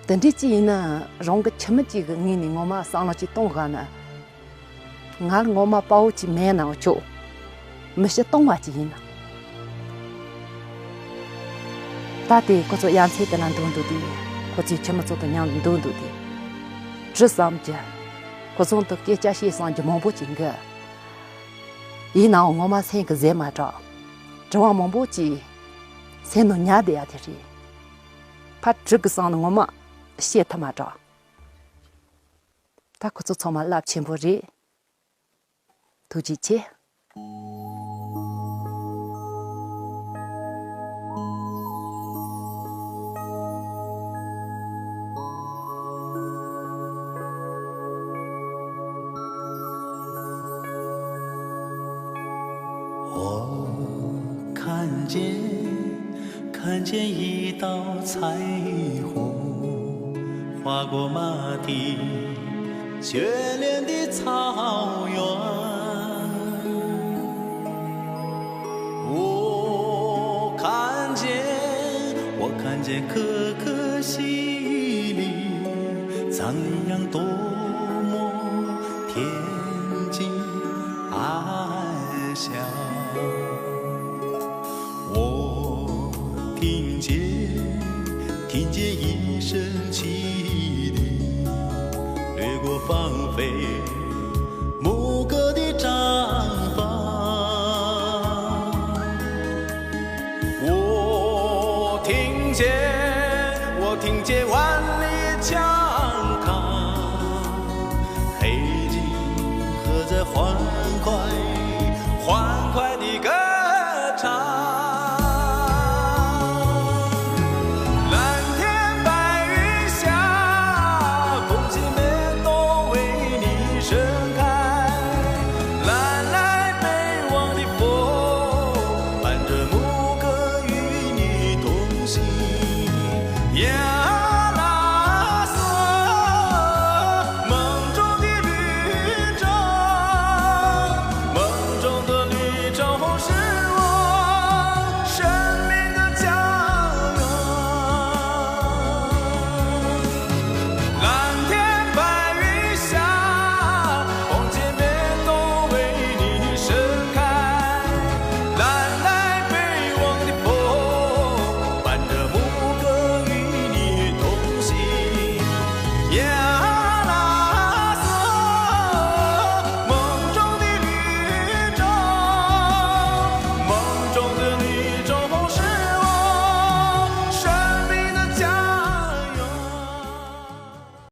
དེ་འདྲའི་ཅིག་ཡིན་ན་རང་གི་ཁྱིམ་མི་ཅིག་གི་ངོས་ནས་ངོ་མ་བསམ་བློ་ཅིག་གཏོང་དགོས་ན། ང་ངོ་མ་དཔའ་བོ་ཅིག་མེད་ནའང་ཆོག་མི་ཤི་སྟོང་བ་ཅིག་ཡིན་ན། ད་དེ་ཁོ་ཚོ་ཡ་མཚན་དེ་ན་འདུག་འདུག་དེ། ཁོ་ཚོའི་ཁྱིམ་མི་ཚོ་དང་མཉམ་དུ་འདུག་འདུག་དེ། དྲི་བསམ་གྱི། ཁོ་ཚོ་དང་སྐད་ཆ་བཤད་བསམ་གྱི་མང་པོ་ཅིག་འགི། ཡིན་ནའང་ངོ་མ་སེམས་ཀྱི་ཟད་མ་དྲག་དྲི་བ་མང་པོ་ཅིག་སེམས་ནང་ཉར་བསྡད་ཡ་དེ་རེད། ཕར་དྲི་གི་བསམ་ན་ངོ་མ་བཤད་ཐུབ་མ་དྲག་ད་ཁོ་ཚོ་ཚང་མ་རླབས་ཆེན་པོ་རེད། ཐུགས་རྗེ་ཆེ།